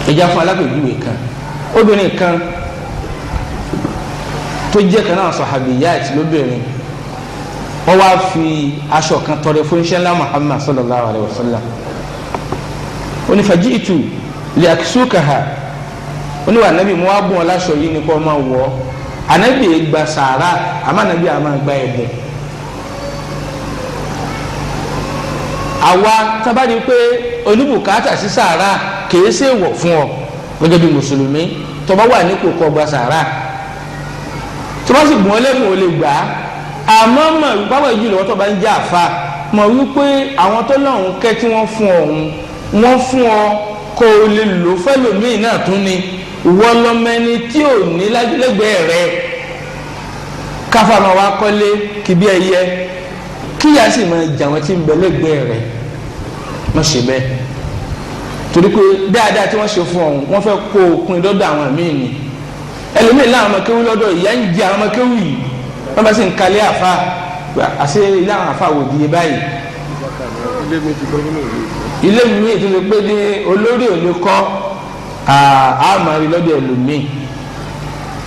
Ìjà fún alápèjúwe kan, obìnrin kan tó jẹ́ kan náà sọ̀hábìyàt lóbìnrin, wọ́n wá fi aṣọ kan tọrẹ fún ṣẹlá Muhammad sallallahu alayhi wa sallam. Ó ní faji'tu li aksukaha, ó ní wà nábì mo wá bùn ọ láṣọ yìí ni kò máa wọ̀ ọ́. Ànábì gba sàárà, àmọ́ ànábì àmọ́ gba ẹ̀bùn. Àwa tábàdí pé oníbùkátà sí sàárà kìí ṣe wọ̀ fún ọ gẹ́gẹ́ bí mùsùlùmí, tó bá wà nípò kó gba sàárà, tó bá sì gbọ́n ọ lẹ́bùn ó lè gbà á. Àmọ́ mọ̀ báwo jùlọ wọ́n tó bá ń jẹ́ àfa mọ̀ wípé àwọn tó lọ́hùn kẹ́ tí wọ́n fún ọ òun wọ́n fún ọ kó o lè lò fẹ́lòmíì náà tún ni wọ́n lọ́mẹni tí ò ní lẹ́gbẹ̀ẹ́ rẹ̀ káfá máa wá kọ́lé kí bí ẹyẹ kíyà sì máa jà wọ́n tí ń bẹ lẹ́gbẹ̀ẹ́ rẹ̀. Má ṣe bẹ́ẹ̀, torí pé dáadáa tí wọ́n ṣe fún ọ̀hún wọ́n fẹ́ kó o pin lọ́dọ̀ àwọn míì ni. Ẹlòmíì láwọn ọmọ kéwú lọ́dọ̀ ìyá ń jẹ àwọn ọmọ kéwú yìí, wọ́n bá sì ń kalẹ̀ àfa àṣẹ ilé àwọn àfa wò di báyìí. Ilé mi tó ṣe pé ní olórí ò lè kọ́ àmọ́ rí lọ́dọ̀ ẹlòmíì.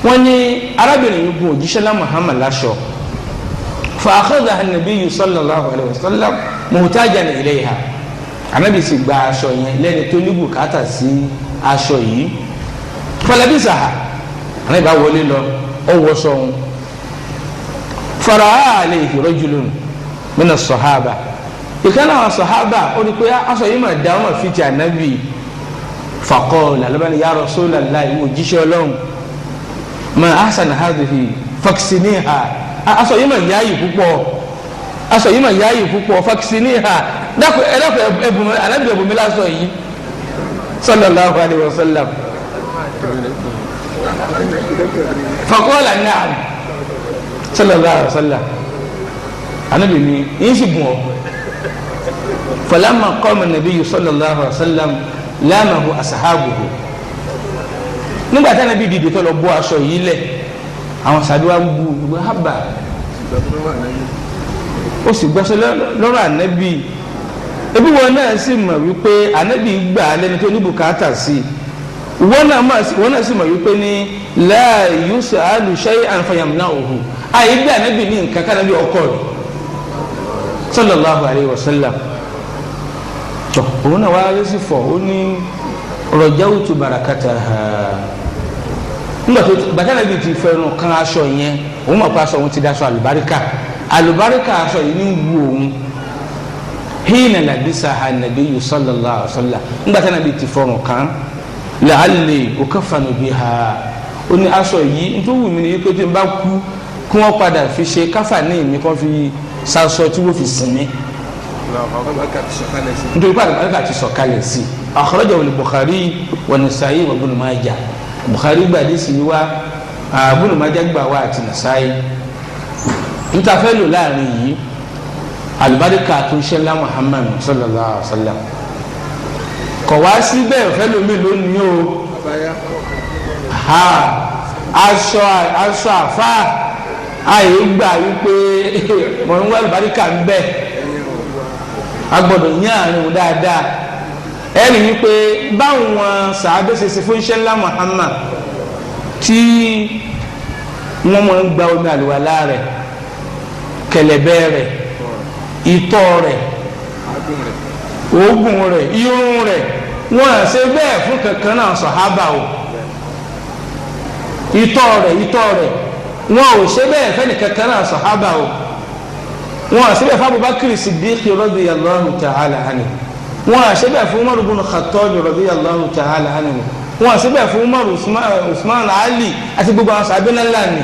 Wọ́n ní arábìnrin yìí gun òjíṣẹ́ lá Muhammad láṣọ, fa akhadha an-nabiyyu sallallahu alayhi wa sallam muhtajan ilayha. Anabi sì gba aṣọ yẹn lẹ́ni tó ní bùkátà sí aṣọ yìí. Falabisaha, anabi bá wọlé lọ, ó wọṣọ òun. Fara'a alayhi rajulun mina sahaba, ìkànnì àwọn sahaba ó ní pé aṣọ yìí mà dá wọn fi ti anabi. Faqala lọ́bàá ya Rasulallah, ìwọ òjíṣẹ́ Ọlọ́run, ma ahsana hadhihi faksiniha, aṣọ yìí mà yáàyè púpọ̀, aṣọ yìí mà yáàyè púpọ̀, faksiniha, dákun ẹ dákun ẹbùn anabi ẹbùn mi lásọ yìí sallallahu alayhi wa sallam. Faqala na'am sallallahu alayhi wa sallam, anabi ni yín sì bùn ọ. Falamma qama an-nabiyyu sallallahu alayhi wa sallam lamahu asahabuhu, nígbà tí anabi dìde tó lọ bọ́ aṣọ yìí lẹ̀, àwọn sàdúrà ń bu ìwé hábà, ó sì gbàsọ lọ́rọ̀ anabi. Ebi wọn náà sì mọ̀ wípé anabi gbà lẹ́ni tó ní bùkátà sí i, wọn náà sì mọ̀ wípé ní la yus'alu shay'an fayamna'uhu, àyè bí anabi ní nǹkan kánabi ọkọ rẹ̀ sallallahu alayhi wa sallam. Tọ òun náà wàá lé sí fọ, ó ní rajawtu barakataha. Nígbà tó bàtà nàbí ti fẹnu kan aṣọ yẹn, òun mọ̀ pé aṣọ òun ti daṣọ àlùbáríkà, àlùbáríkà aṣọ yìí ní wù òun. Hina labisaha nabiyyu sallallahu alaihi wasallam, nígbà tí nàbí ti fọrùn kan, la'alli ukaffanu biha, ó ní aṣọ yìí nítorí wù mí ni pé tí n bá kú kí wọ́n padà fi ṣe káfà ní mi kí wọ́n fi ṣaṣọ tí wọ́n fi sìn mí, nítorí pé àlùbáríkà ti sọ̀kalẹ̀ sí i. Akhrajahu al-Bukhari wa Nasa'i wa Ibn Majah. Bukhari gba àdìsí wa, Ibn Majah gbà wá àti Nasa'i. Níta fẹ́ lò láàrin yìí, àlùbáríkà tó ń ṣẹlá Muhammad sallallahu alaihi wa sallam kọ̀ wá síbẹ̀ fẹ́ lómi lónìí o. Aṣọ aṣọ àfa àyè gbà wípé mọ̀ ń wá àlùbáríkà ń bẹ̀, a gbọ́dọ̀ ní àárín òun dáadáa. Ẹ rí i pé báwọn sàábé ṣe ṣe fún iṣẹ́ ńlá Muhammad tí wọ́n máa ń gba omi àlùwàlá rẹ̀, kẹ̀lẹ̀bẹ̀ rẹ̀, ìtọ̀ rẹ̀, òógùn rẹ̀, irun rẹ̀, wọ́n à ṣe bẹ́ẹ̀ fún kankan náà sàhábà o. Ìtọ̀ rẹ̀, ìtọ̀ rẹ̀, wọ́n ò ṣe bẹ́ẹ̀ fẹ́ni kankan náà sàhábà o. Wọ́n à ṣe bẹ́ẹ̀ fún Abubakar Siddiq radiyallahu ta'ala anhu, wọ́n à ṣe bẹ́ẹ̀ fún Umar ibn Khattab radiyallahu ta'ala anhu, wọ́n à ṣe bẹ́ẹ̀ fún Umar, Usman, Ali àti gbogbo àwọn sàbẹ̀ ńlá ni.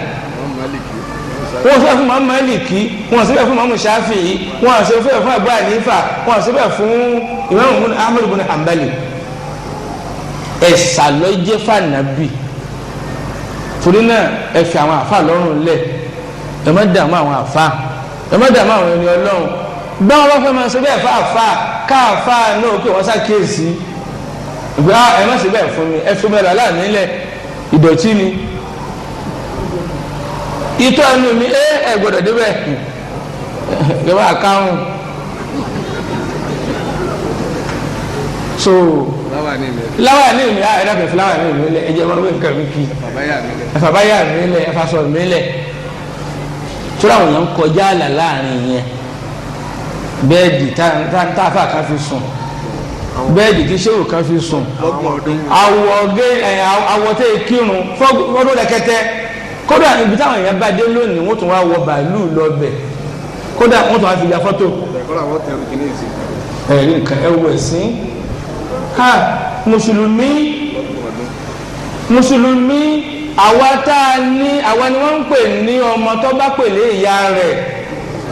Wọ́n ṣe bẹ́ẹ̀ fún Imam Maliki, wọ́n ṣe bẹ́ẹ̀ fún Imam Shafi'i, wọ́n ṣe bẹ́ẹ̀ fún Abu Hanifa, wọ́n ṣe bẹ́ẹ̀ fún Imam Ahmad ibn Hanbali. Ẹ̀sà ló jẹ́ fànàbì. Torí náà ẹ fi àwọn àfa lọ́rùn lẹ̀, ẹ má dààmú àwọn àfa, ẹ má dààmú àwọn ẹni Ọlọ́run. Báwọn bá fẹ́ máa ṣe bẹ́ẹ̀ fáfá káàfá náà kí wọ́n ṣàkíyèsí ìgbà, ẹ má ṣe bẹ́ẹ̀ fún mi, ẹ fi mi rà láàmì lẹ̀, ìdọ̀tí ni ìtọ́ ẹnu mi, ẹ gbọ́dọ̀ débẹ̀ ẹ bá kárùn. So láwà ní ìmì ẹ̀dá fẹ̀fẹ̀ láwà ní ìmì lẹ̀ ẹ̀jẹ̀ wọn wé nǹkan mi kì í ẹ̀fà báyà mi lẹ̀ ẹ̀fà sọ mi lẹ̀. Tó láwọn èèyàn ń kọjá àlà láàrin yẹn. Bẹ́ẹ̀dì táàfà kan fi sùn, bẹ́ẹ̀dì tí sẹ́wò kan fi sùn, àwọ̀ tẹ́ kírun fọ́dún rẹ̀kẹ́tẹ́. Kódà ibi táwọn èèyàn bá dé lónìí, wọ́n tún wá wọ bàálù lọ bẹ̀, kódà wọ́n tún wá fi ya fọ́tò. Ẹ̀rí nǹkan ẹ̀wọ̀ ẹ̀sìn ha. Mùsùlùmí, mùsùlùmí, àwa tá a ní, àwa ni wọ́n ń pè ní ọmọ tó bá pèlè ìyá rẹ̀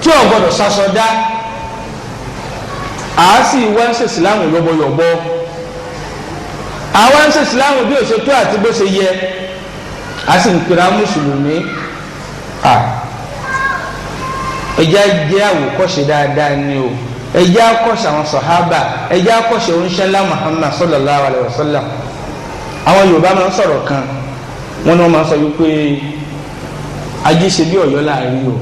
tí ò gbọ́dọ̀ sasọdá. Àá sì wá ń ṣe ìsìláàmù yọ̀bọ̀yọ̀bọ̀, àwa ń ṣe ìsìláàmù bí ó ṣe tó àti bó ṣe yẹ, a sì ń pera mùsùlùmí. Ẹjẹ́ jẹ́ àwòkọ́ṣe dáadáa ni o. Ẹjẹ́ àkọ́ṣe àwọn sàhábà, ẹjẹ́ àkọ́ṣe oníṣẹ́lá Muhammad sallallahu alayhi wa sallam. Àwọn Yorùbá máa ń sọ̀rọ̀ kan, wọ́n ní wọ́n máa ń sọ wípé ajé ṣe bí Ọ̀yọ́ láàrin o,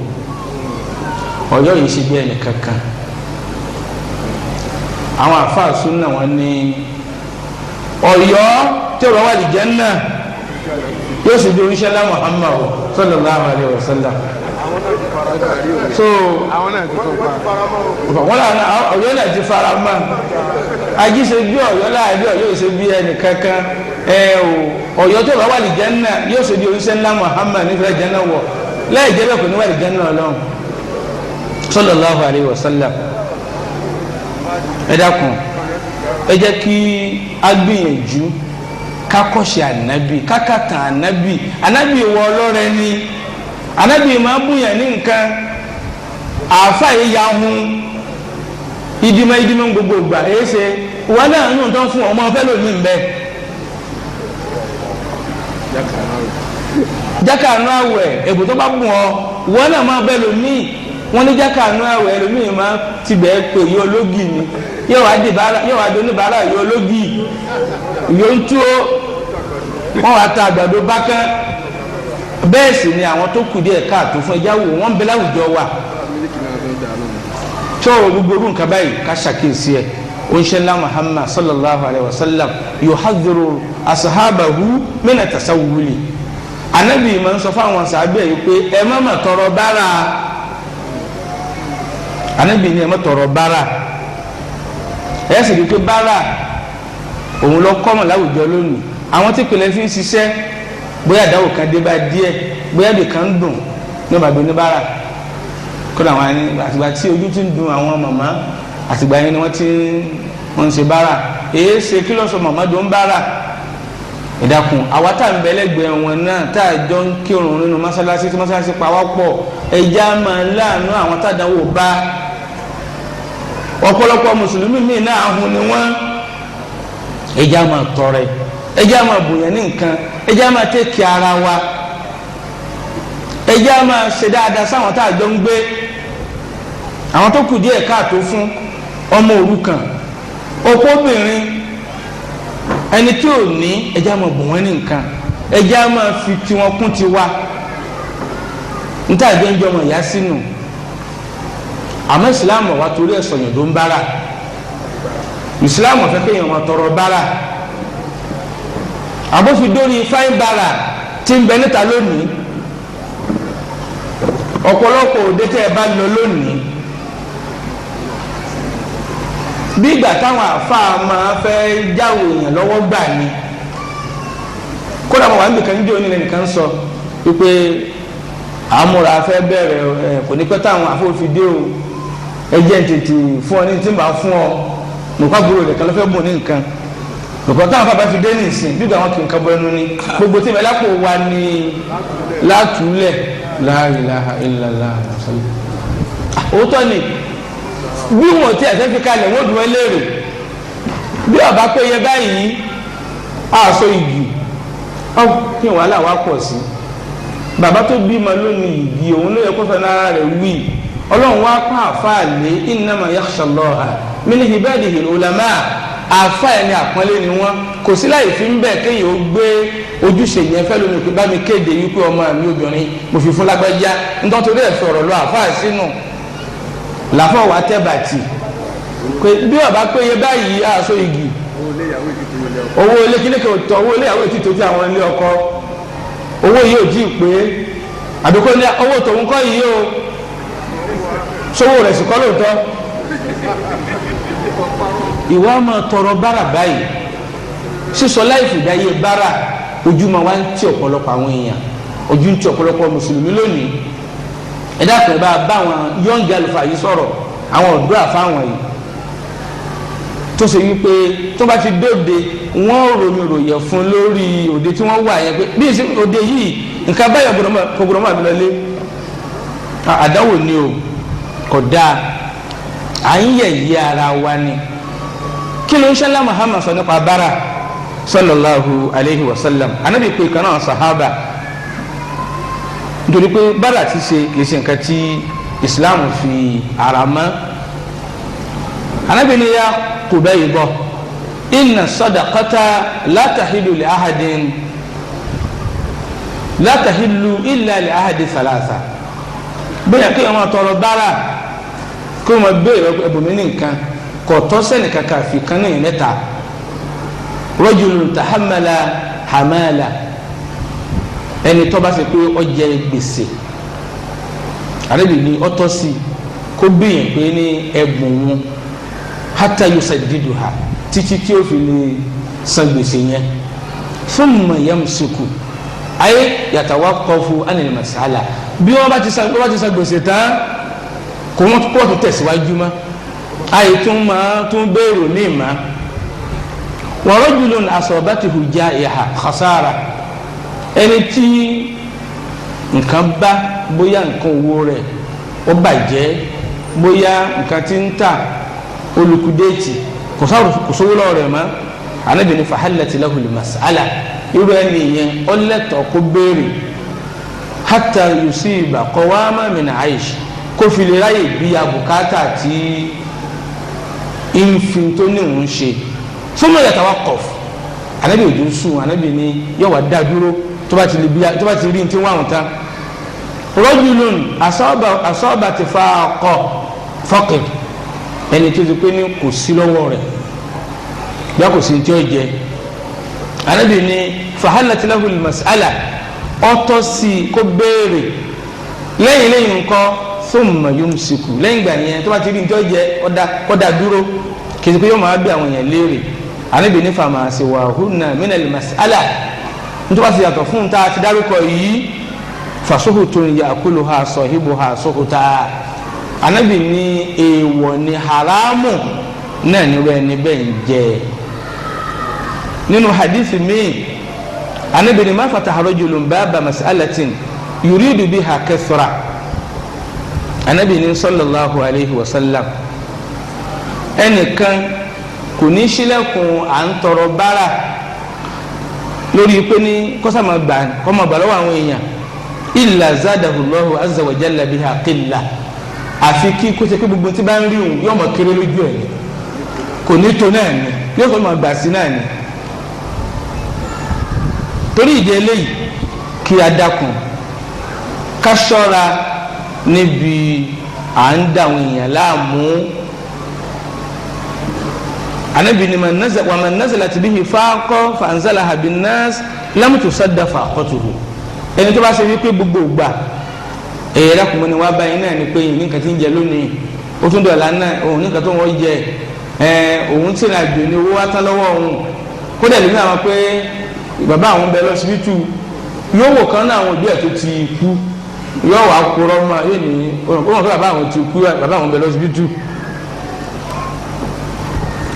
Ọ̀yọ́ yìí ṣe bí ẹnì kankan. Àwọn àfáà súnà wọn ní Ọ̀yọ́ tí ọba wà lìjẹ náà yóò sì di oníṣẹ́lá Muhammad sallallahu alayhi wa sallam. So wọn làwọn Ọ̀yọ́ náà ti fara mọ́ ajé ṣe bí Ọ̀yọ́ láàrin, Ọ̀yọ́ yìí ṣe bí ẹnì kankan. Ẹ o, Ọ̀yọ́ tó bá wà lìjẹ náà yóò sì di oníṣẹ́lá Muhammad nífẹ̀ẹ́ jẹ́ náà wọ̀ láì jẹ́ bẹ́ẹ̀ kò ní wà lìjẹ náà lọ́hùn sallallahu alayhi wa sallam. Ẹ dákun, ẹ jẹ́ kí a gbìyànjú kakọ́ṣe ànábì, kákàtà ànábì. Ànábì wọ ọlọ́rẹ ni, ànábì máa bùyàn ní nǹkan. Àáfà yìí ya hun ìdìmọ̀ ìdìmọ̀ gbogbo ìgbà èyí ṣe wọn náà ń tán fún ọmọ ọfẹ́ lómi ń bẹ. Jákàánú àwẹ̀ èbò tó bá bùn ọ, wọn náà máa bẹ lómi. Wọn ní jákàánú àwẹ̀ lómi máa ti bẹ́ẹ̀ pé yóò ológì ni, yóò wá di oníbàárà, yóò ológì, yóò ń tú ó, wọn wá ta àgbàdo bákán. Bẹ́ẹ̀ sì ni àwọn tó kù díẹ̀ káàtó fún ẹja wò wọ́n ń bẹ láwùjọ wa. Tó o gbogbo orú nǹkan báyìí ká ṣàkíyèsí ẹ̀. Oníṣẹ́lá Muhammad sallallahu alayhi wa sallam yuhadhiru asahabahu mina tasawuli. Anabi máa ń sọ fáwọn sàbẹ̀ yìí pé ẹ má má tọrọ bára. Anabi ni ẹ má tọrọ bára. Ẹ sì rí i pé bára òun lọ kọ́mọ̀ láwùjọ lónìí. Àwọn tí ìpìlẹ̀ fi ń ṣiṣẹ́, bóyá àdáwò kan dé bá díẹ̀, bóyá ibì kan ń dùn ní ọba oníbàárà kódà àwọn ẹni àtìgbà tí ojú ti ń dùn àwọn màmá, àtìgbà yẹn ni wọ́n ti ń ṣe bára. Èyí ṣe kí ló sọ màmá dùn bára? Ìdàkùn àwa tá à ń bẹ̀lẹ́gbẹ̀ẹ́ wọn náà, tá a jọ ń kírun nínú mọ́sálásí tí mọ́sálásí pa wá pọ̀, ẹja máa láàánú àwọn tàdánwò bá. Ọ̀pọ̀lọpọ̀ mùsùlùmí míì náà ahun ni wọ́n. Ẹja máa tọrẹ, ẹja máa bùyàn ní nǹkan, ẹja máa tẹ́kì ara wa, ẹja máa ṣe dáadáa sáwọn tá a jọ ń gbé, àwọn tó kù díẹ̀ káàtó fún, ọmọ òrukàn, opóbìnrin, ẹni tí ò ní, ẹja máa bùn wọ́n ní nǹkan, ẹja máa fi tiwọn kún tiwa níta ìjọ ń jọ ọmọ ìyá sínú. Àmọ́ ìsìláàmù wa torí ẹ̀sọ̀ yàn tó ń bára, ìsìláàmù fẹ́ kéèyàn máa tọrọ bára. Àbófin dórí fáin bára tí ń bẹ níta lónìí. Ọ̀pọ̀lọpọ̀ òde tẹ́ ẹ bá lọ lónìí, bí ìgbà táwọn àáfàá máa fẹ́ jáwé èèyàn lọ́wọ́ gbà ni. Kódà mo wà níbi kan níjó nílẹ̀ nìkan sọ wípé àmúra fẹ́ bẹ̀rẹ̀ ẹ, kò ní pẹ́ táwọn àfọwọ́fidé o, ẹ jẹ́ ń tètè fún ọ ní tí ń bá fún ọ nǹkan gbúrò rẹ̀ kan ló fẹ́ bùn ní nǹkan nǹkan táwọn afábá fi dé ní ìsìn bí àwọn kì í kan bọ ẹnu ni gbogbo tí ìbẹ̀lẹ̀ kò wá ní látúlẹ̀. La ilaha illallah. Òótọ́ ni bí wọn ti ẹ̀fẹ́ fi kalẹ̀ wọ́n dùn ẹ́ léèrè bí ọba pé yẹ báyìí àṣọ igi ọ kí wàhálà wa pọ̀ sí. Bàbá tó bímọ lónìí igi òun ló yẹ kó fẹ́ nára rẹ̀ wí. Ọlọ́run wá pa àfáà lé innama yakhsha Allaha min ibadihi ulama. Àfáà ẹni àpọ́nlé ni wọ́n, kò sí láì fi ń bẹ̀ kéèyàn ó gbé ojúṣe yẹn fẹ́ lómi pé bá mi kéde wípé ọmọ mi obìnrin mo fi fún lágbájá, nítorí ẹ̀ sọ̀rọ̀ lọ àfáà sínú làfọ̀ wá tẹ́ bàtì pé bí ọba péye báyìí àṣọ igi. Owó ilé kíní kò tọ, owó ilé ìyàwó ètí tó ti àwọn ilé ọkọ, owó yìí ò tí ì pé, àbíkó ní owó tòun kọ́ yìí o, sówó rẹ̀ sì kọ́ lóòótọ́. Ìwọ máa tọrọ bára báyìí, sísọ láìfù dáyé bára, ojú máa wá ń tí ọ̀pọ̀lọpọ̀ àwọn èèyàn, ojú ń tí ọ̀pọ̀lọpọ̀ mùsùlùmí lónìí. Ẹ dákun, ẹ bá bá àwọn yọ̀ǹgì àlùfáà yìí sọ̀rọ̀, àwọn ọ̀dọ́ àfáwọn yìí tó ṣe wípé tó bá ti dóde wọ́n ròyìn ròyìn fún lórí òde tí wọ́n wà yẹn pé bí òde yìí nǹkan báyọ̀ kò gbọdọ̀ máa lọlé. Àdáwò ni o, kò dáa, à ń yẹ̀yẹ́ ara wa ni. Kí ló ń ṣẹlẹ̀ Muhammad sọ nípa bára sallallahu alayhi wa sallam? Anabi pé kan náà sahaba, nítorí pé bára ti ṣe kì í ṣe nǹkan tí Islam fi ara mọ́. Anabi ni ya Qubayba inna sadaqata la tahillu li ahadin, la tahillu illa li ahadi thalatha. Bóyá kí wọn tọrọ bára, kí wọn béèrè ẹbùnmí ní nǹkan, kò tọ́ sẹ́ni kankan fi kan ní mẹ́ta. Rajulun tahammala hamala, ẹni tó bá ṣe pé ó jẹ gbèsè, àrẹ́bì ní ó tọ́ sí kó bíyàn pé ní ẹ̀bùn wọn, hatta yusaddiduha, títí tí ó fi lè san gbèsè yẹn. Thumma yamsiku ayé yatawaqqafu anil mas'ala, bí wọ́n bá ti san, wọ́n bá ti san gbèsè tán, kò wọ́n kó tó tẹ̀síwájú mọ́, ayé tún máa tún béèrò ní ìmá. Wa rajulun asabatihu ja'iha khasara, ẹni tí nǹkan bá, bóyá nǹkan owó rẹ̀ ó bàjẹ́, bóyá nǹkan tí ń tà olùkúdéètì, kò sówó lọ́wọ́ rẹ̀ mọ́, Ànábì ní fahallat lahul mas'ala, irú ẹni yẹn ó lẹ́tọ̀ọ́ kó béèrè, hatta yusiba qawama min aish, kó fi lè ráyè bí abùkátà tí ìfin tó ní òun ṣe. Thumma yatawaqqaf, Ànábì òjò sùn, Ànábì ní yóò wá dá dúró tó bá ti lè bí, tó bá ti rí ní tí wọ́n àwọn tán. Rajulun asabati faqa faqir, ẹni tó ti pé ní kò sí lọ́wọ́ rẹ̀, bí a kò sí ní tí ó jẹ, Ànábì ní fahallat lahul mas'ala, ọtọ́ sí kó béèrè. Lẹ́yìn nǹkan, thumma yumsiku, lẹ́yìn ìgbà yẹn tó bá ti rí ní tí ó jẹ, kó dá dúró, kì í ṣe pé yóò máa bí àwọn èèyàn léèrè. Ànábì ní fama siwahunna minal mas'ala, nítorí wọ́n ti yàtọ̀ fún ta ti dárúkọ yìí, fasuhutun yakuluha sahibuha suhuta, Ànábì ní èèwọ̀ ní haramu náà ní rẹ ní bẹ́ẹ̀ ń jẹ. Nínú hadithi míì, Ànábì ní ma fataha rajulun baba mas'alatin yuridu biha kathra, Ànábì ní sallallahu alayhi wa sallam, ẹnìkan kò ní ṣílẹ̀kùn à ń tọrọ bára lórí pé ní kọ́sàmà gbà kọ́mọ gbà lọ́wọ́ àwọn èèyàn, illa zadahullahu azza wa jalla biha qilla, àfi kí kó ṣe pé gbogbo tí bá ń rí òun yóò mọ kéré lójú ẹ̀ ní, kò ní tó náà ní, yóò fẹ́ mọ gbà sí náà ní. Torí ìdí eléyìí, kí a dákun ká ṣọ́ra níbi à ń dà àwọn èèyàn láàmú. Anabi ni wa man nazalat bihi faqa fa anzalaha bin nas lam tusadda faqatuhu, ẹni tó bá ṣe wípé gbogbo gbà èyí lákùnrin ni wàá báyìí náà ni pé ní nǹkan tí ń jẹ lónìí, ó tún dọ̀la náà òun ní nǹkan tó wọ́n jẹ, òun tí ìrìn àjò ní owó wá tán lọ́wọ́ òun, kódà lómi àwọn pé bàbá àwọn bẹ lọ́sibítù, yóò wò kán náà àwọn òbí ẹ̀ tó ti kú, yóò wá kúrọ́ mọ́, yóò ní òun kó bàbá àwọn ti kú, bàbá àwọn bẹ lọ́sibítù.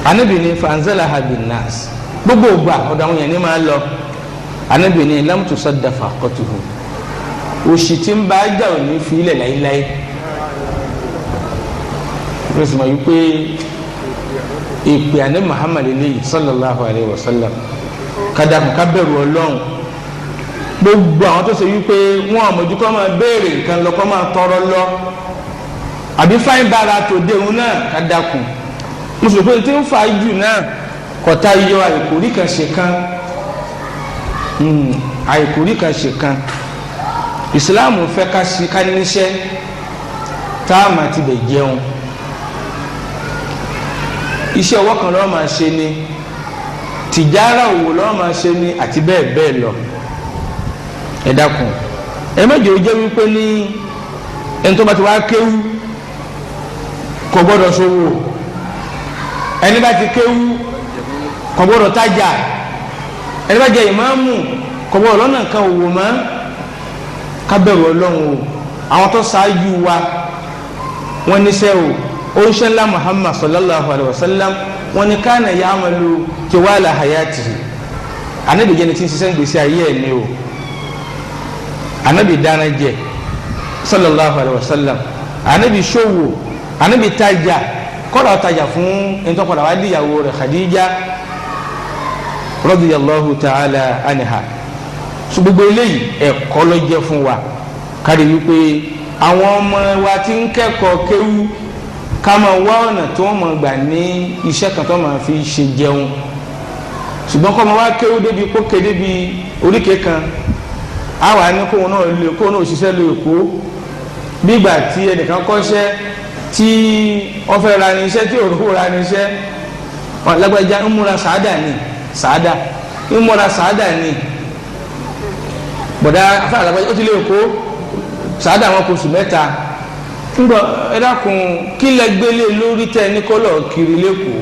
Anabi ni fanzalaha bin nas, gbogbo ògbà ọ̀dọ̀ àwọn yẹn ní máa lọ. Anabi ni lam tusadda faqatuhu, òṣì tí ń bá jà ò ní fi ilẹ̀ láíláí. Rẹ̀sìmọ̀ yìí pé ìpè àní Muhammad eléyìí sallallahu alayhi wa sallam, kàdàkùn ká bẹ̀rù Ọlọ́run. Gbogbo àwọn tó ṣe wípé wọn àmọ̀jú kọ́ máa béèrè nǹkan lọ, kọ́ máa tọrọ lọ, àbí fáin bára tòde òun náà, kàdàkùn. Mùsùlùmí tí ń fa jù náà kọ̀tà yọ àìkórí kan ṣe kan, àìkórí kan ṣe kan. Ìsìláàmù fẹ́ ká ṣe ká níṣẹ́ tá a máa ti bẹ̀ jẹun, iṣẹ́ ọwọ́ kan lọ́wọ́ máa ṣe ni, Tìjára òwò lọ́wọ́ máa ṣe ni àti bẹ́ẹ̀ bẹ́ẹ̀ lọ. Ẹ dákun, ẹ mẹ́jọ jẹ́ wípé ní ẹni tó bá ti wá kéwú kò gbọ́dọ̀ ṣòwò, ẹni bá ti kéwú kò gbọ́dọ̀ tajà, ẹni bá jẹ ìmáàmù kò gbọ́dọ̀ lọ́nà kan òwò mọ́. Ká bẹ̀rù Ọlọ́run o. Àwọn tó ṣáájú wa wọ́n níṣẹ́ o. Oríṣẹ́ ńlá Muhammad sallallahu alayhi wa sallam wọ́n ní kánà ya'malu tiwala hayatihi. Anabi jẹ́ni tí ń ṣiṣẹ́ gbèsè ayé ẹ̀ ní o. Anabi dáná jẹ sallallahu alayhi wa sallam, anabi ṣòwò, anabi tajà, kọ́dà tajà fún ntọ́kọ̀dà wá di ìyàwó rẹ̀ Khadija radiyallahu ta'ala anha. So gbogbo eléyìí ẹ̀kọ́ ló jẹ́ fún wa, kárí wípé àwọn ọmọ wa ti ń kẹ́kọ̀ọ́ kéwú, ká máa wá ọ̀nà tí wọ́n máa gbà ní iṣẹ́ kan tó máa fi ṣe jẹun. Ṣùgbọ́n kọ́ máa wá kéwú débi kókè débi oríkèé kan, àwa ní kóun náà lè kóun náà ṣiṣẹ́ lè kó bí ìgbà tí ẹnìkan kọ́ṣẹ́ tí wọ́n fẹ́ ra ní iṣẹ́ tí òróró ra ní iṣẹ́ lágbájá ń múra sàádà ni, sàádà ń múra sàádà ni bọ̀dá afárá lágbájá ó ti lè kó sàádà wọn kò sùn mẹ́ta ńgbọ. Ẹ dákun, kí lẹ gbélé lórí tẹ ní kọlọ kiri lẹkọọ?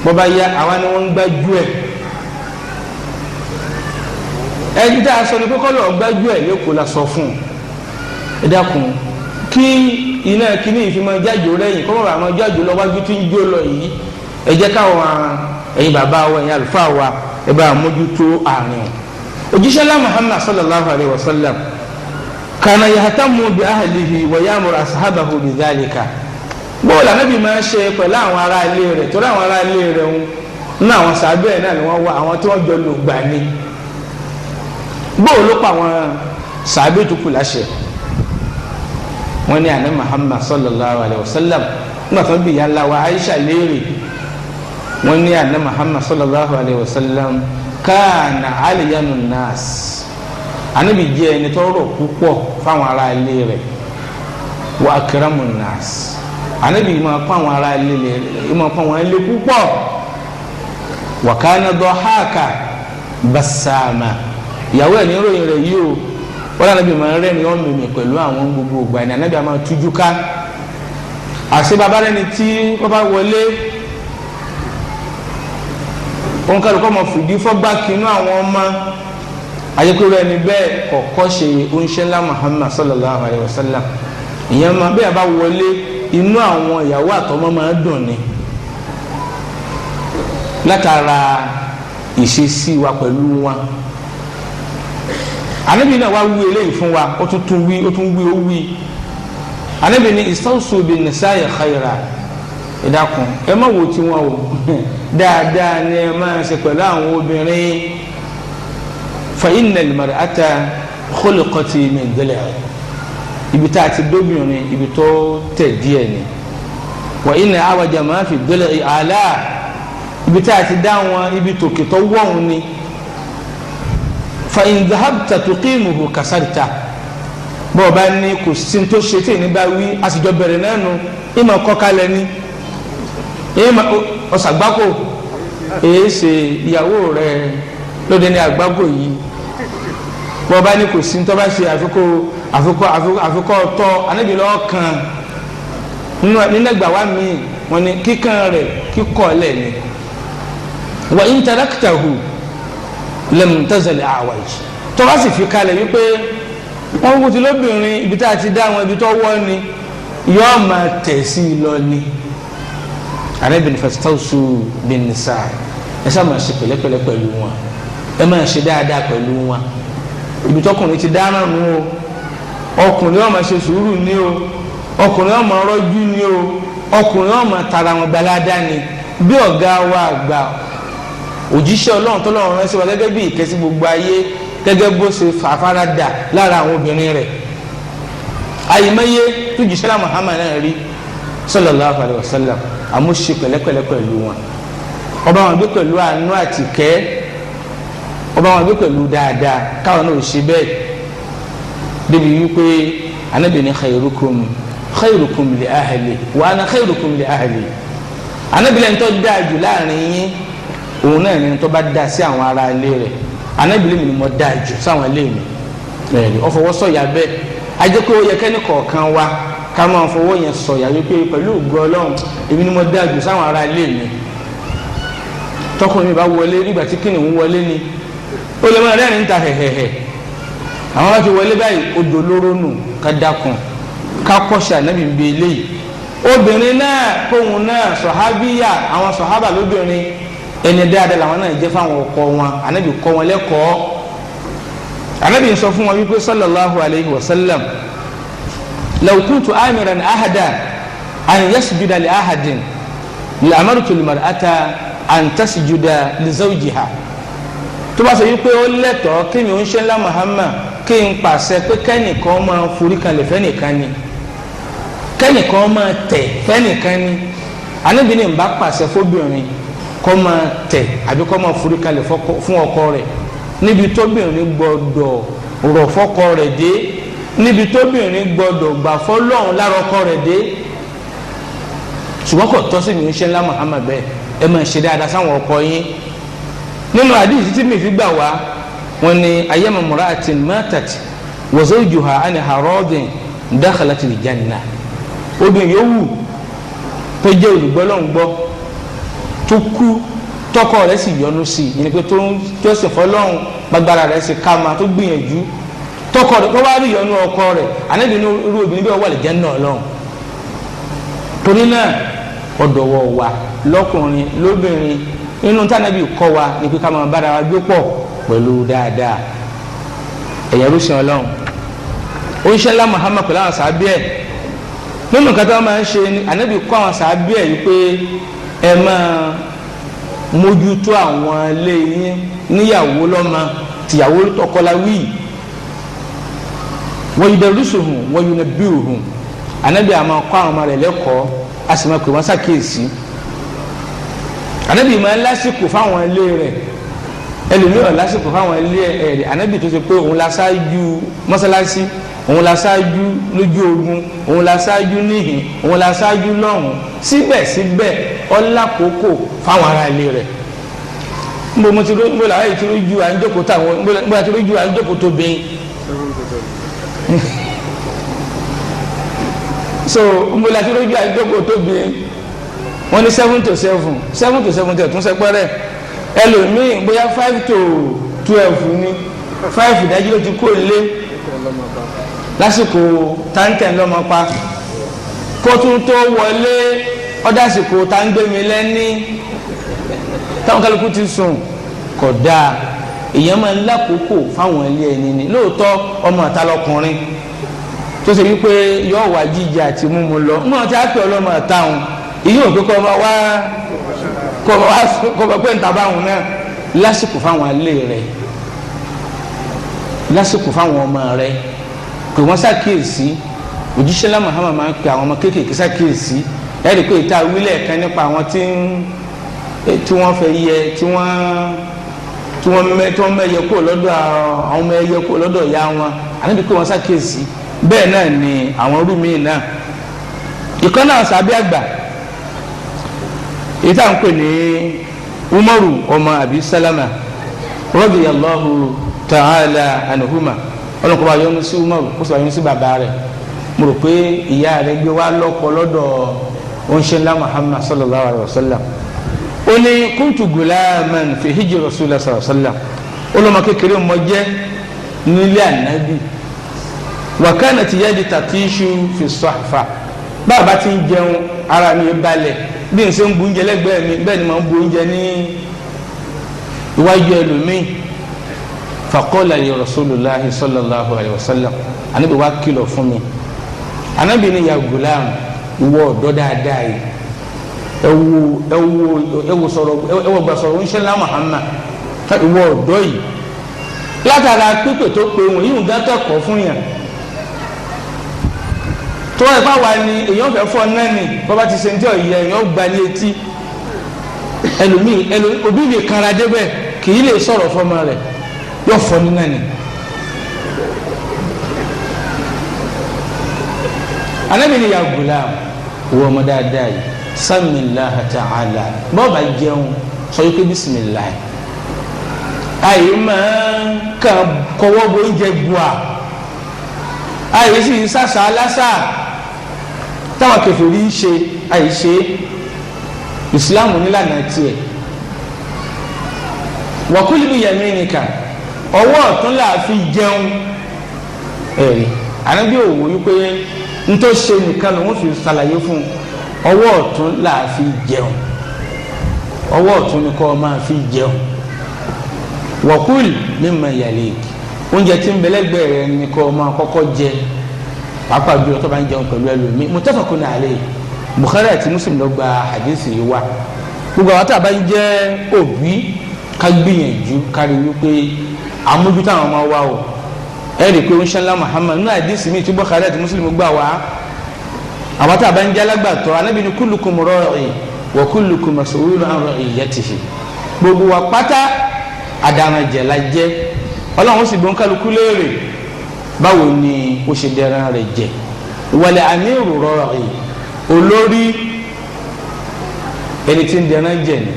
Bọba ya àwa ni wọn ń gbájú ẹ. Ẹni tá a sọ ni pé kọlọ gbájú ẹ lẹkọọ la sọ fún. Ẹ dákun, kí iná kíní ìfimọ jájò lẹ́yìn kọ́mọ̀ bá àwọn jájò lọ wájú tí ń jó lọ yìí. Ẹ jẹ́ káwọn ẹ̀yin bàbá wa, ẹ̀yin àlùfáà wa, ẹ bá mójútó àárín o. Òjíṣẹ́ lá Muhammad sallallahu alayhi wa sallam kana yahtamu bi ahlihi wa ya'muru ashabahu bi dhalika. Bóòlù Ànábì máa ń ṣe pẹ̀lú àwọn ará ilé rẹ̀, torí àwọn ará ilé rẹ̀ ń ní àwọn sàbẹ̀ náà ni wọ́n wá, àwọn tí wọ́n jọ lò gbà ní. Bóòlù pa àwọn sàbẹ̀ tó kù láṣẹ. Wọ́n ní àná Muhammad sallallahu alayhi wa sallam, nígbà tó bí ìyá ńlá wa Aisha léèrè, wọ́n ní àná Muhammad sallallahu alayhi wa sallam kana aliyanu nas, Ànábì jẹ́ ẹni tó rọ̀ púpọ̀ fáwọn ará ilé rẹ̀, wa akramu nas, Ànábì máa pọ́n àwọn ará ilé rẹ̀, máa pọ́n àwọn ilé púpọ̀, wa kana dọ̀háàkà basama. Ìyàwó ẹ̀ ní ròyìn rẹ̀ yìí o, wọ́n Ànábì máa ń rẹ́ni ọ́n mímì pẹ̀lú àwọn gbogbo ìgbà ní Ànábì máa tújú ká. Àṣẹ bàbá rẹ̀ ni tí wọ́n bá wọlé, òun kálukọ́ mọ̀ fìdí fọ́gbà kínú àwọn ọmọ ayékúrò ẹni bẹ́ẹ̀ kọ̀kọ́ ṣe oníṣẹ́ ńlá Muhammad sallallahu alayhi wa sallam. Ìyẹn máa bẹ́ẹ̀ bá wọlé, inú àwọn ìyàwó àtọmọ máa dùn ni látara ìṣesí wa pẹ̀lú wọn. Ànábì náà wá wí eléyìí fún wa, ó tún tún wí, ó tún wí, ó wí. Ànábì ní istawsu bin nisa'i khayra. Ẹ dákun, ẹ má wo tiwọn o, dáadáa ni ẹ máa ṣe pẹ̀lú àwọn obìnrin. Fa inna al-mar'ata khuliqat min dila', ibi tá a ti dóbìnrin ibi tó tẹ̀ díẹ̀ ni. Wa inna awaja ma fi dila'i ala, ibi tá a ti dá wọn ibi tòkè tó wọ̀hún ni. Fa in dhahabta tuqimuhu kasarta, bọ́ọ̀ bá ní kò sí tó ṣe tí ìní bá wí, a sì jọ bẹ̀rẹ̀ náà nu ìmọ̀ kọ́kalẹ̀ ni ìmọ̀ ọ̀sàgbákò èyí ṣe ìyàwó rẹ̀ lóde ní àgbákò yìí. Bọ́ọ̀ bá ní kò sí tó bá ṣe àfikọ́ tọ́ Ànábì lọ́ọ́ kan nínú ẹgbàá wa míì wọ́n ní kíkan rẹ̀ kíkọ́ lẹ̀ ni. Wa in taraktahu lam tazal a'waj, tó bá sì fi kalẹ̀ wípé wọ́n kú ti lóbìnrin ibi tá a ti dá wọn ibi tó wọ́ ni yọ́ọ́ máa tẹ̀ sí i lọ ni. Ànábì ní fastawsu bin nisa, ẹ sá máa ṣe pẹ̀lẹ́pẹ̀lẹ́ pẹ̀lú wọn, ẹ máa ṣe dáadáa pẹ̀lú wọn. Ibi tọkùnrin ti dáná nu o, ọkùnrin ó máa ṣe sùúrù ní o, ọkùnrin ó máa rọ́jú ní o, ọkùnrin ó máa tara wọn gbalada ni. Bí ọ̀gá wa àgbà òjíṣẹ́ Ọlọ́run tó lọ́run rán sí wa gẹ́gẹ́ bí ìkẹ́sí gbogbo ayé, gẹ́gẹ́ bó ṣe fàfaradà lára àwọn obìnrin rẹ̀, àyìnbáyé tó jíṣẹ́ lá Muhammad náà rí sallallahu alayhi wa sallam, àmọ́ ṣe pẹ̀lẹ́pẹ̀lẹ́ pẹ̀lú wọn, ọba wọn gbé pẹ̀lú àánú àtìkẹ́, ọba wọn gbé pẹ̀lú dáadáa, káwọn náà ṣe bẹ́ẹ̀ débi wípé Ànábì ní khayrukum khayrukum li ahli wa ana khayrukum li ahli. Ànábì lẹ́ni tó dáa jù láàrin yín òun náà ni tó bá dá sí àwọn ará ilé rẹ̀. Ànábì lèmi ni mo dáa jù sáwọn ilé mi. Ẹ̀rí ọ̀fọwọ́sọ̀yà bẹ́ẹ̀. Ajẹ́ pé ó yẹ kẹ́ni kọ̀ọ̀kan wa ká máa fọwọ́ yẹn sọ̀yà wípé pẹ̀lú ògo Ọlọ́run èmi ni mo dáa jù sáwọn ará ilé mi. Tọkùnrin mi bá wọlé nígbà tí kìnìún wọlé ni ó lè máa rẹ́rìn-ín ta hẹ̀hẹ̀hẹ̀. Àwọn bá ti wọlé báyìí odò lóró nù. Ká dákun ká kọ́ṣẹ́ Ànábì ń bẹ eléyìí. Obìnrin náà kóhun náà sọ̀hábíyà, àwọn sọ̀hábà lóbìnrin ẹni dáadáa làwọn náà jẹ́ fáwọn ọkọ wọn. Ànábì kọ́ wọn lẹ́kọ̀ọ́. Ànábì sọ fún wọn wípé sallallahu alayhi wa sallam, law kuntu amiran ahada an yasjuda li ahadin la amartu al-mar'ata an tasjuda li zawjiha. Tó bá sọ wípé ó lẹ́tọ̀ọ́ kí mi ò ń ṣe ńlá Muhammad kí n pàṣẹ pé kẹ́nìkan máa forí kalẹ̀ fẹ́nìkan ni, kẹ́nìkan máa tẹ̀ fẹ́nìkan ni, Ànábì ní n bá pàṣẹ fóbìnrin kó máa tẹ̀ àbí kó máa forí kalẹ̀ fún ọkọ rẹ̀. Níbi tóbìnrin gbọ́dọ̀ rọ̀ fọ́kọ rẹ̀ dé, níbi tóbìnrin gbọ́dọ̀ gbà fọ́lọ́run lára ọkọ rẹ̀ dé. Ṣùgbọ́n kò tọ́ sí mi ń ṣe ńlá Muhammad bẹ́ẹ̀. Ẹ máa ṣe dáadáa sáwọn ọkọ yín. Nínú àdìsí tí mi fi gbà wá, wọn ni ayyama mura'atin matat wa zawjuha anha radin dakhalatil janna. Obìnrin yòówù tó jẹ́ olùgbọ́lọ́ngbọ́ tó kú tọkọ rẹ̀ sì yọ́nú sí i, yẹn pé tó ń jọ́sìn fọlọ́run gbàgbára rẹ̀ sì ká ma tó gbìyànjú tọkọ rẹ̀ tó wá rí yọ́nú ọkọ rẹ̀, Ànábì ní irú obìnrin bí wọ́n wà lè jẹ́ náà lọ́hùn. Torí náà ọ̀dọ̀wọ̀ wa lọ́kùnrin lóbìnrin nínú tànàbí kọ́ wa ní pé ká máa bára wa gbé pọ̀ pẹ̀lú dáadáa. Ẹ̀yẹ rúṣin Ọlọ́run, oníṣẹ́ ńlá Muhammad pẹ̀lú àwọn sàábí ẹ̀ nínú nǹkan tí wọ́n máa ń ṣe ni Ànábì kọ́ àwọn sàábí ẹ̀ yìí pé ẹ máa mójútó àwọn ilé yín níyàwó lọ́mọ tìyàwó tọkọlá wíì. Wọ́n yudarrisuhum wọ́n yunabbi'uhum. Ànábì àmọ́ kọ́ àwọn ọmọ rẹ̀ lẹ́kọ̀ọ́, a sì máa pè wọ́n ṣàkíyèsí. Ànábì máa ń lásìkò fáwọn ilé rẹ̀, ẹlòmíràn lásìkò fáwọn ilé rẹ̀. Ànábì tó ṣe pé òun la ṣáájú mọ́sálásí, òun la ṣáájú lójú ogun, òun la ṣáájú níhìn, òun la ṣáájú lọ́hùn, síbẹ̀síbẹ̀ ọlákòókò fáwọn ará ilé rẹ̀. Nbọ mo ti ro nbọ làwọn ètò ìjú à ń jókòó táwọn nbọ àti ìjú à ń jókòó tó bẹ́ẹ̀. So nbọ làti ìjú à ń jókòó tó bẹ́ẹ̀. Wọ́n ní 7 to 7, 7 to 7 tẹ̀ tún sẹ́pẹ́rẹ́. Ẹlòmíì bóyá 5 to 12 ni, 5 ìdájí ló ti kó lé lásìkò táǹtẹ̀ ńlọ́mọ pa kó tún tó wọlé ọ̀dàsìkò táǹgbẹ̀mí lẹ́ní táwọn kálukú ti sùn. Kò dáa, èèyàn máa ń lákòókò fáwọn ilé ẹni ni. Lóòótọ́ ọmọ àta lọkùnrin tó ṣe wípé yóò wá jíjẹ àti mímu lọ, mọ̀ tí a pè ọlọ́mọ àta òun èyí ò pé kọ́ ọmọ wá kọ́ ọmọ wá kọ́ ọmọ pé ń tàbá òun náà. Lásìkò fáwọn ilé rẹ̀, lásìkò fáwọn ọmọ rẹ̀, pé wọ́n ṣàkíyèsí. Òjíṣẹ́ lá Muhammad máa ń pe àwọn ọmọ kéékèèké ṣàkíyèsí. Ẹ̀rí pé ìta wílẹ̀ kan nípa àwọn tí wọ́n fẹ́ yẹ tí wọ́n mẹ́yẹ kúrò lọ́dọ̀ àwọn ọmọ ẹyẹ kúrò lọ́dọ̀ ìyá wọn, àníbi pé wọ́n ṣàkíyèsí. Bẹ́ẹ̀ náà ni àwọn rúmi náà. Ìkan náà sàbí àgbà èyí tá à ń pè ní Umaru ọmọ Abi Salama radiyallahu ta'ala anhuma, ọlọ́kọ̀ bá yọ́nú sí Umaru kó sì bá yọ́nú sí bàbá rẹ̀. Mo rò pé ìyá rẹ̀ gbé wá lọ́kọ lọ́dọ̀ oníṣẹ́lá Muhammad sallallahu alayhi wa sallam. Ó ní kuntu gulaman fi hijri rasulillah sallallahu alayhi wa sallam. Olùmọ̀ kékeré mọ jẹ́ nílé ànábì. Wa kanat yadi tatishu fi sahfa. Bàbá ti ń jẹun ara mi balẹ̀, bí n ṣe ń bu oúnjẹ lẹ́gbẹ̀ẹ́ mi bẹ́ẹ̀ ni màá ń bu oúnjẹ ní iwájú ẹlòmíì. Faqala li rasulillahi sallallahu alayhi wa sallam. Ànábì wa kìlọ̀ fún mi. Ànábì ní ya gulam, ìwọ ọ̀dọ́ dáadáa yìí, ẹwù ẹwù ẹwù sọ̀rọ̀ ẹwù gbà sọ̀rọ̀ ńṣẹlá Muhammad, ìwọ ọ̀dọ́ yìí. Látara pípè tó pe wọn yìí ń gán kẹ́kọ̀ọ́ fún yàn tó ẹ bá wà ní èèyàn fẹ́ fọ́ náà ni bọ́bá ti ṣe ní tí ọ̀yẹ́ èèyàn gba ní etí. Ẹlòmíì ẹlòmíì òbí mi kanra débẹ̀ kì í lè sọ̀rọ̀ fọmọ rẹ̀, yóò fọ́ ní náà ni. Ànábì ní ya gulam, ìwọ ọmọ dáadáa yìí, samillaha ta'ala, bọ́ọ̀bà jẹun Sọ wípé bisimilayi. Àyè máa kàn kọwọ́ bo oúnjẹ bua, àyè sì ń sàṣà aláṣà táwọn kèfèrí ń ṣe, àyè ṣe. Ìsìláàmù nílànà tiẹ̀. Wa kul bi yaminika, ọwọ́ ọ̀tún là fi jẹun. Ẹ̀rí ànábì òwò wípé ntọ́ ṣe nìkan lòun fi ṣàlàyé fún ọwọ́ ọ̀tún là fi jẹun, ọwọ́ ọ̀tún ni kọ́ máa fi jẹun. Wa kul mimma yalik, oúnjẹ tí ń bẹ lẹ́gbẹ̀ẹ́ rẹ ni kọ́ máa kọ́kọ́ jẹ, pàápàá jùlọ tó bá ń jẹun pẹ̀lú ẹlòmíì. Muttafaqun alayhi, Bukhari àti Muslim ló gba hadisi yìí wá. Gbogbo àwọn tá a bá ń jẹ́ òbí, ká gbìyànjú kárí wípé àmójútó àwọn ọmọ wa o. Ẹ rí i pé oníṣẹ́lá Muhammad nínú hadisi mi tí Bukhari àti Muslim gbà wá, àwọn tá a bá ń jẹ́ alágbàtọ́, Ànábì ní kullukum ra'i wa kullukum mas'ulun an ra'iyyatihi. Gbogbo wa pátá adaranjẹ la jẹ́, Ọlọ́run sì gbọ́n kálukú léèrè báwo ni ó ṣe dẹran rẹ̀ jẹ. Wal amiru ra'i, olórí ẹni tí ń dẹran jẹ ni.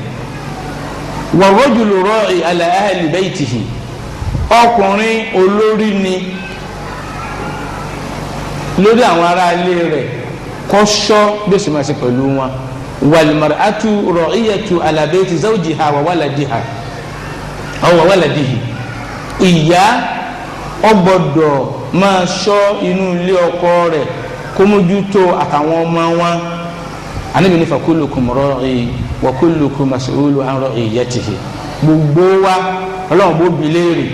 Wa rajulu ra'i ala ahli baytihi, ọkùnrin olórí ni lórí àwọn ará ilé rẹ̀, kó ṣọ́ bí ó sì máa ṣe pẹ̀lú wọn. Wal mar'atu ra'iyatu ala bayti zawjiha wa waladiha aw wa waladihi, ìyá ó gbọ́dọ̀ máa ṣọ́ inú ilé ọkọ rẹ̀, kó mójútó àtàwọn ọmọ wọn. Ànábì ní fakullukum ra'i wa kullukum mas'ulun an ra'iyyatihi. Gbogbo wa Ọlọ́run bó bi léèrè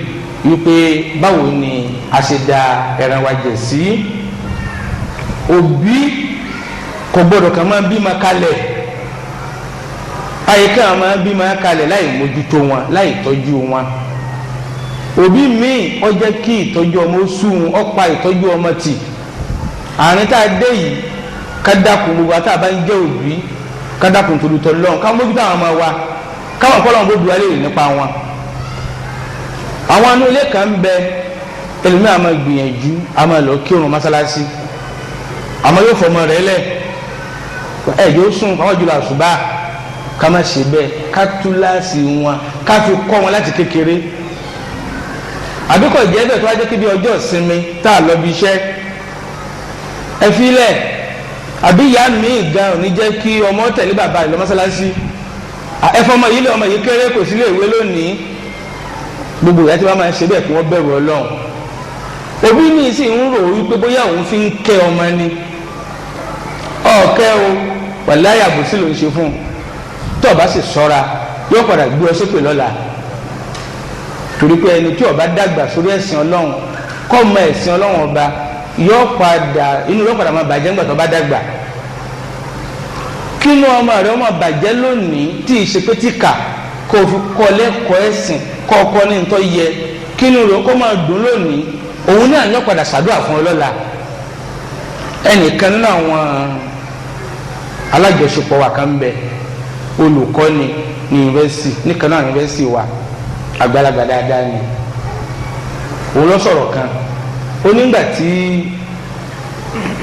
wípé báwo ni a ṣe da ẹran wa jẹ sí. Òbí kò gbọ́dọ̀ kàn máa bímọ kalẹ̀, àyíká máa bímọ kalẹ̀ láì mójútó wọn, láì tọ́jú wọn. Òbí míì ó jẹ́ kí ìtọ́jú ọmọ sùn, ó pa ìtọ́jú ọmọ tì. Àárín tá a dé yìí, ká dákun, gbogbo àti àbá ń jẹ́ òbí, ká dákun tolutọ lọ́hùn, ká mójútó àwọn ọmọ wa, káwọn kọ́ lọ́hùn bó bu alẹ́ nípa wọn. Àwọn anú ilé kan ń bẹ, ẹlòmíì àmọ́ gbìyànjú àmọ́ lọ kírun mọ́sálásí, àmọ́ yóò fọmọ rẹ̀ lẹ̀, ẹ yóò sùn àwọn jùlọ àṣùbà. Ká má ṣe bẹ́ẹ̀, ká túláàsì wọn, ká fi kọ́ wọn láti kékeré. Àbíkọ̀ jẹ́ bẹ́ẹ̀ tó wá jẹ́ kí bí ọjọ́ ìsinmi tá a lọ bí iṣẹ́, ẹ filẹ̀. Àbí ìyá mi gan ò ní jẹ́ kí ọmọ tẹ̀lé bàbá rẹ̀ lọ mọ́sálásí, ẹ fọmọ yìí lé, ọmọ yìí kéré, kò sí lè wé lónìí. Gbogbo ìyá tí wọ́n máa ń ṣe bẹ́ẹ̀, kí wọ́n bẹ̀rù Ọlọ́run. Òbí mi sì ń rò wípé bóyá òun fi ń kẹ́ ọmọ ni. Ọ̀kẹ́ o, wàláyà àbòsí ló ń ṣe fún un. Tó o bá sì sọ́ra, yóò padà gbé ọ ṣépè lọ́la, torí pé ẹni tí ó bá dàgbà sórí ẹ̀sìn Ọlọ́run, kọ́ mọ ẹ̀sìn Ọlọ́run ọba, yóò padà inú yóò padà máa bàjẹ́ ńgbà tó bá dàgbà. Kínú ọmọ rẹ ọmọ bàjẹ́ lónìí tí ì ṣe pé tí kà kó o fi kọ́ lẹ́kọ̀ọ́ ẹ̀sìn, kọ́ ọkọ ní ntọ́ yẹ, kínú rẹ kó máa dùn lónìí, òun náà yóò padà ṣàdúrà fún ọ lọ́la. Ẹnìkan nínú àwọn alájọṣepọ̀ wa kan bẹ, olùkọ́ni ní yunifásitì, nìkan náà yunifásitì wa, àgbàlagbà dáadáa ni. Òun lọ sọ̀rọ̀ kan, ó nígbà tí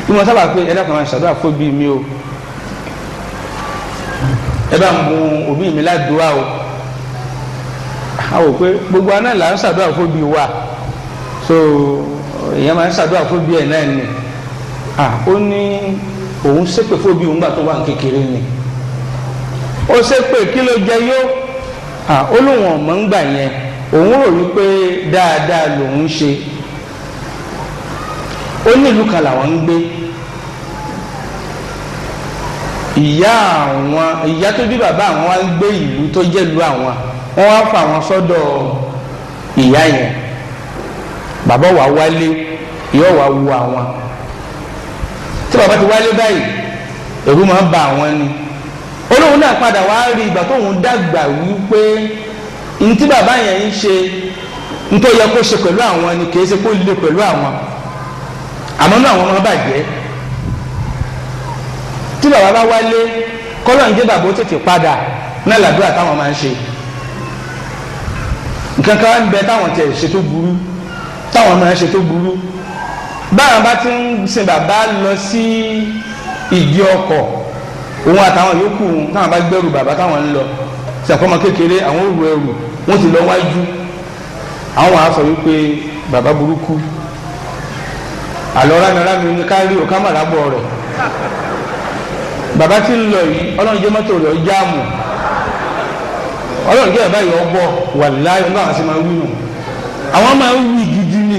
bí wọ́n sábà pé ẹ dákun máa ṣàdúrà fún òbí mi o, ẹ bá ń bùn òbí mi ládùúrà o. A wò pé gbogbo aná là ń ṣàdúrà fún òbí wa, so èèyàn máa ń ṣàdúrà fún òbí ẹ̀ náà ni. Ó ní òun ṣépè fún òbí òun gbà tó wà ní kékeré ni. Ó ṣépè, kí ló jẹ yó? Ó lóun ọ̀mọ́ ń gbà yẹn, òun rò wípé dáadáa lòun ń ṣe. Ó ní ìlú kan làwọn ń gbé, ìyá àwọn, ìyá tó bí bàbá àwọn wá ń gbé ìlú tó jẹ́ ìlú àwọn, wọ́n wá fà wọ́n sọ́dọ̀ ìyá yẹn. Bàbá wa wálé, yóò wá wu àwọn. Tí bàbá ti wálé báyìí, ẹ̀rù máa ń ba àwọn ni. Olóhùn náà padà wá rí ìgbà tóun dàgbà wípé ntí bàbá yẹn ń ṣe, ntó yẹ kó ṣe pẹ̀lú àwọn ni, kì í ṣe kó lè pẹ̀lú àwọn. Àmọ́ náà àwọn ọmọ bàjẹ́. Tí bàbá bá wálé, kọ́lọ̀ ń jẹ́ bàbá ó tètè padà náà làdúrà táwọn máa ń ṣe. Nǹkan kan ń bẹ táwọn tẹ̀ ṣe tó burú, táwọn máa ń ṣe tó burú. Báwọn bá ti ń sin bàbá lọ sí ìdí ọkọ̀, òun àtàwọn yòókù, táwọn bá gbẹ́rù bàbá táwọn ń lọ, Ṣàkóso kékeré àwọn òru ẹrù wọ́n ti lọ wájú. Àwọn wàá sọ wípé bàbá burúkú àlọ́ rámirámi ní ká rí òkà màlábọ̀ rẹ̀. Bàbá tí ń lọ yìí, Ọlọ́run jẹ́ mọ́tò rẹ̀ jáàmù, Ọlọ́run jẹ́ bàbá yìí ọgbọ́ wàláhì. Ọgbà àwọn sì máa ń wí nù, àwọn máa ń wí gidi ni,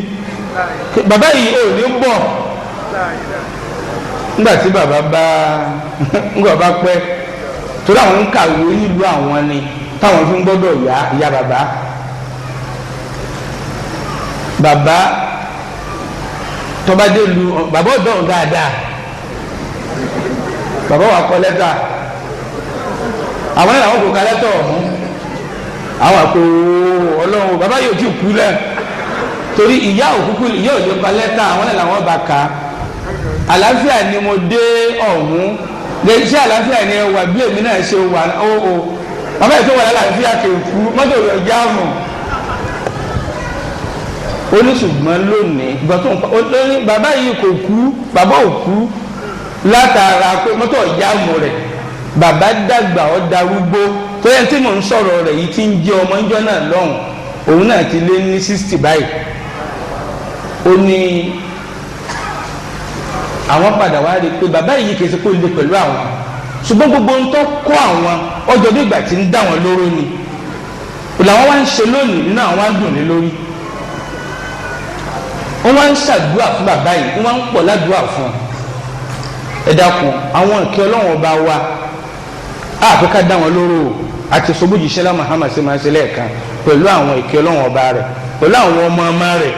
bàbá yìí ò ní bọ̀. Nígbà tí bàbá bá ńgbà bá pẹ́, torí àwọn ń kàwé nílùú àwọn ni táwọn fi ń gbọ́dọ̀ yá ìyá bàbá. Bàbá tọ́ba dé lu bàbá ọ̀dọ́ ọ̀hún dáadáa, bàbá wa kọ lẹ́tà, àwọn ẹ̀rọ àwọn kò ka lẹ́tà ọ̀hún, àwọn àpò Ọlọ́run bàbá yóò ti kú lẹ̀, torí ìyá òkúkú ìyá òde kọ lẹ́tà, àwọn ẹ̀rọ àwọn bá ka àlàáfíà ni mo dé ọ̀hún lè ṣe àlàáfíà ni ẹ wà bí èmi náà ṣe wà ó o bàbá yìí tó wà lálàáfíà kì í kú mọ́tò rẹ̀ jáàmù. Ó ní ṣùgbọ́n lónìí ìgbà tó ń pa ó ní bàbá yìí kò kú, bàbá ò kú látara pé mọ́tò jáàmù rẹ̀, bàbá dàgbà ó darúgbó. Tó yẹn tí mò ń sọ̀rọ̀ rẹ̀ yìí ti ń jẹ́ ọmọ ìjọ náà lọ́hùn, òun náà ti lé ní 60 báyìí. Ó ní àwọn padà wá rí i pé bàbá yìí kì í ṣe kó le pẹ̀lú àwọn, ṣùgbọ́n gbogbo ń tó kọ́ àwọn ọjọ́ bí ìgbà tí ń dá wọn lóró ni làwọn wá ń ṣe lónìí, nínú àwọn wá ń dùn ní lórí. Wọ́n wá ń ṣàdúrà fún bàbá yìí, wọ́n wá ń pọ̀ ládùúrà fún un. Ẹ dákun, àwọn ìkẹ́ Ọlọ́run ọba wa àfi ká dá wọn lóró o. Àti sobójì sẹlá Muhammad ṣe máa ṣe lẹ́ẹ̀kan pẹ̀lú àwọn ìkẹ́ Ọlọ́run ọba rẹ̀, pẹ̀lú àwọn ọmọ ọmọ rẹ̀,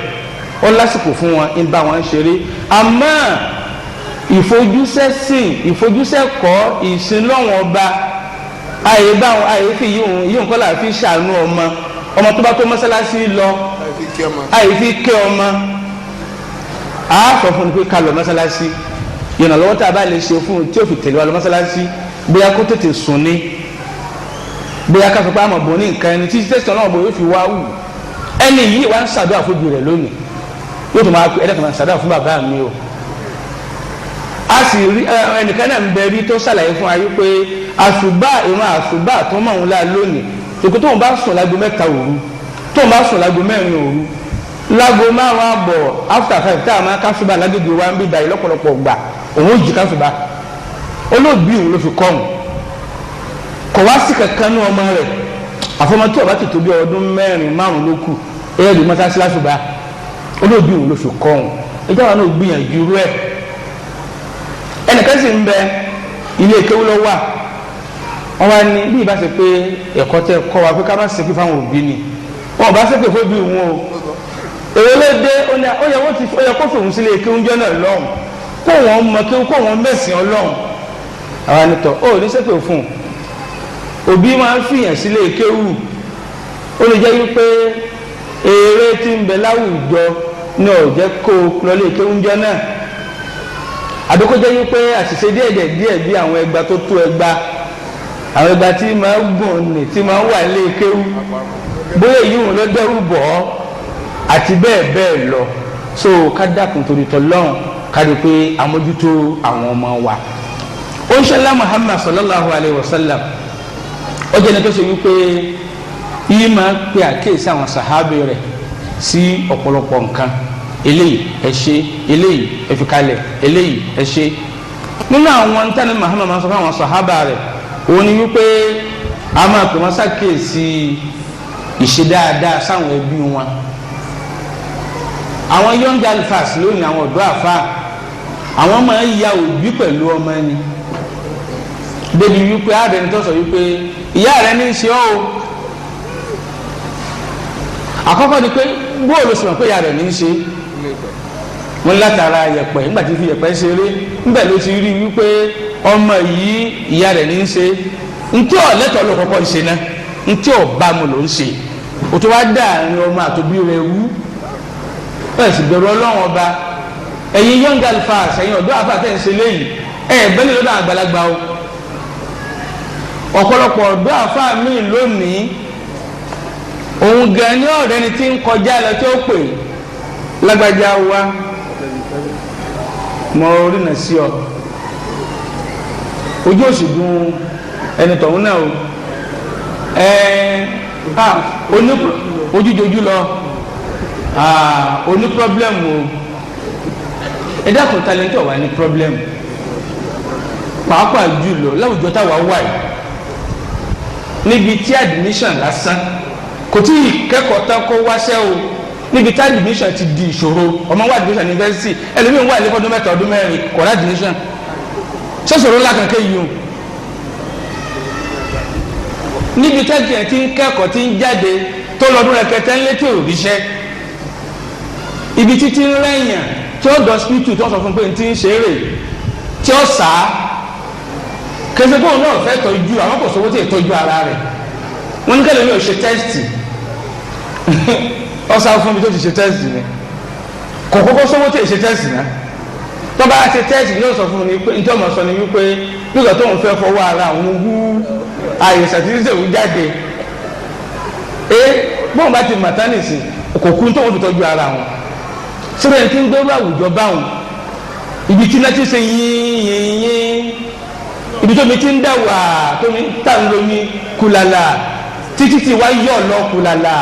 ó lásìkò fún wọn, ń bá wọn ṣeré. Àmọ́ ìfojúsẹ́sìn, ìfojúsẹ́kọ̀ọ́, ìsinlọ́wọ́n ọba àyè báwọn àyè fi yíhun kọ́ là fi ṣàánú ọmọ. Ọmọ tó bá tó mọ́sálásí lọ àyè fi kẹ́ ọmọ, a sọ fún un pé ká lọ mọ́sálásí. Ìrànlọ́wọ́ tá a bá lè ṣe fún un tí ó fi tẹ̀lé wa lọ mọ́sálásí, bóyá kó tètè sùn ní, bóyá ká sọ pé àmọ̀ bò ní nǹkan ẹni tí tẹ̀sán náà bò yóò fi wá wù. Ẹni yìí wá ń ṣàdúrà fún rẹ̀ lónìí, yóò tó máa ẹ̀dá kan máa ṣàdúrà fún bàbá mi o. A sì rí ẹnìkan náà ń bẹ rí tó ṣàlàyé fún ayé pé àṣùbà, ìran àṣùbà tó mọ̀ ń la lónìí, tòkó tóun bá sùn lágo 3 òru, tóun bá sùn lágo 4 òru, lágo 5:30 after 5 tá a máa káṣùbà lágbègbè wa ń bí báyìí lọ́pọ̀lọpọ̀ gbà, òun ò jí káṣùbà. Olóògbé òun ló fi kọ́ òun, kò wá sí kankan ní ọmọ rẹ̀ àfọmọ tí ó bá ti tó bí ọdún 4 5 ló kù ẹ̀ẹ́dì mọ́sáàsì láṣùbà. Olóògbé òun ló fi kọ́ òun. Ẹjọ́ àwọn náà gbìyànjú rẹ̀. Ẹnìkan sì ń bẹ ilé kéwú lọ wà, wọn wá ní bí ìbá ṣe pé ẹ̀kọ́ tẹ kọ́ wa pé ká má ṣépè fáwọn òbí ni, wọn ò bá ṣépè fún òbí wọn o. Èrò ló dé, ó yẹ kó fòun sílé kéwú jọ náà lọ́hùn, kó wọn mọ kéwú, kó wọn mẹ̀sìn Ọlọ́hun. Àwọn ànitọ̀ ó ní ṣépè fún òbí máa ń fìyàn sílé kéwú. Ó lè jẹ́ wípé eré tí ń bẹ láwùjọ ní ó jẹ́ kó lọ lé kéwú jọ náà, àdókò jẹ́ wípé àṣìṣe díẹ̀ díẹ̀ bí àwọn ẹgba tó tó ẹgba, àwọn ẹgba tí máa ń gùn ní tí máa ń wà nílé kéwú, bóyá èyí òun ló dẹ́rù bọ̀ ọ́ àti bẹ́ẹ̀ bẹ́ẹ̀ lọ. So ká dákun torí tọlọ́run, ká rí i pé àmójútó àwọn ọmọ wa. Ó ń ṣẹlá Muhammad sallallahu alayhi wa sallam, ó jẹ́ ẹni tó ṣe wípé yìí máa ń pe àkíyèsí àwọn sàhábì rẹ̀ sí ọ̀pọ̀lọpọ̀ nǹkan. Eléyìí ẹ ṣe, eléyìí ẹ fi kalẹ̀, eléyìí ẹ ṣe. Nínú àwọn ntẹ́ni Muhammad máa ń sọ fún àwọn sàhábà rẹ̀, òun ni wípé a máa pè wọ́n ṣàkíyèsí ìṣe dáadáa sáwọn ẹbí wọn. Àwọn young alifas lónìí, àwọn ọ̀dọ́ àfa, àwọn máa ń ya òbí pẹ̀lú ọmọ ẹni débi wípé ààrẹ ni tó sọ wípé ìyá rẹ ní í ṣe ọ́ o. Àkọ́kọ́ ni pé bóòlù sọ̀rọ̀ pé ìyá rẹ ní í ṣe wọn látara yẹ̀pẹ̀, nígbà tí fi yẹ̀pẹ̀ ṣeré níbẹ̀ ló ti rí wípé ọmọ yìí ìyá rẹ̀ ní í ṣe. Ntí ọ̀lẹ́tọ̀ ló kọ́kọ́ ṣe náà, ntí ọba mu ló ń ṣe, o tó wá dá àárín ọmọ àtòbí rẹ̀ wú. Ẹ̀ sì bẹ̀rù Ọlọ́run ọba. Ẹ̀yin young alfas, ẹ̀yin ọ̀dọ́ àfa tẹ̀ ń ṣe léyìí, ẹ̀ bẹ́ẹ̀ lọ́dọ̀ àgbàlagbà o. Ọ̀pọ̀lọpọ̀ ọ̀dọ́ àfa míì lónìí, òun gan ni ọ̀rẹ́ ni tí ń kọjá lọ tí ó pè lágbájá wa mọ orí nà sí ọ, ojú òsì dùn ẹni tọ̀hún náà o. Ẹ oní ojújojú lọ, oní pírọ́blẹ́mù o. Ẹ dákun, talẹ́ntì ọ̀wá ní pírọ́blẹ́mù, pàápàá jùlọ láwùjọ táwa wà yìí, níbi tí admission lásán kò tí ì kẹ́kọ̀ọ́ tán kó wáṣẹ́ o, níbi tí admission ti di ìṣòro. Ọmọ wa admission university, ẹlòmíín wà ní ọdún 3, ọdún 4, kò rí admission. Sọ́sọ̀rọ̀ ńlá kankan yìí o, níbi tẹ́tí ẹ̀ ti ń kẹ́kọ̀ọ́, ti ń jáde tó lọ́dún rẹ̀ kẹtẹ́ ń létí òrìṣẹ́, ibi títí ń rẹ̀yàn tí ó dọ̀sítù tí wọ́n sọ fún pé ti ń ṣe eré tí ó sá kẹsẹ̀ kóun náà fẹ́ tọ́jú àwọn kò sówó tí ì tọ́jú ara rẹ̀. Wọ́n ní kẹlẹ́ mi ò ṣe tẹ́sítì, ọ sá fún mi tó ti ṣe tẹ́sítì ni, kò kókó sówó tí ì ṣe tẹ́sítì náà. Tó bá ṣe tẹ́sítì yóò sọ fún mi pé nítorí ọmọ sọ ni wípé nígbà tó ń fẹ́ fọwọ́ ara òun wú àìsàn tí ń sèwú jáde ẹ bóun bá ti màtánìsì kò kú tó ń fi tọ́jú ara wọn. Síbẹ̀ tí ń gbérú àwùjọ báwọn, ibi tí náà ti ṣe yín yín yín, ibi tó mi ti ń dà wà tó mi tà ń lomi kùlàlà títí tí wá yọ̀ lọ kùlàlà,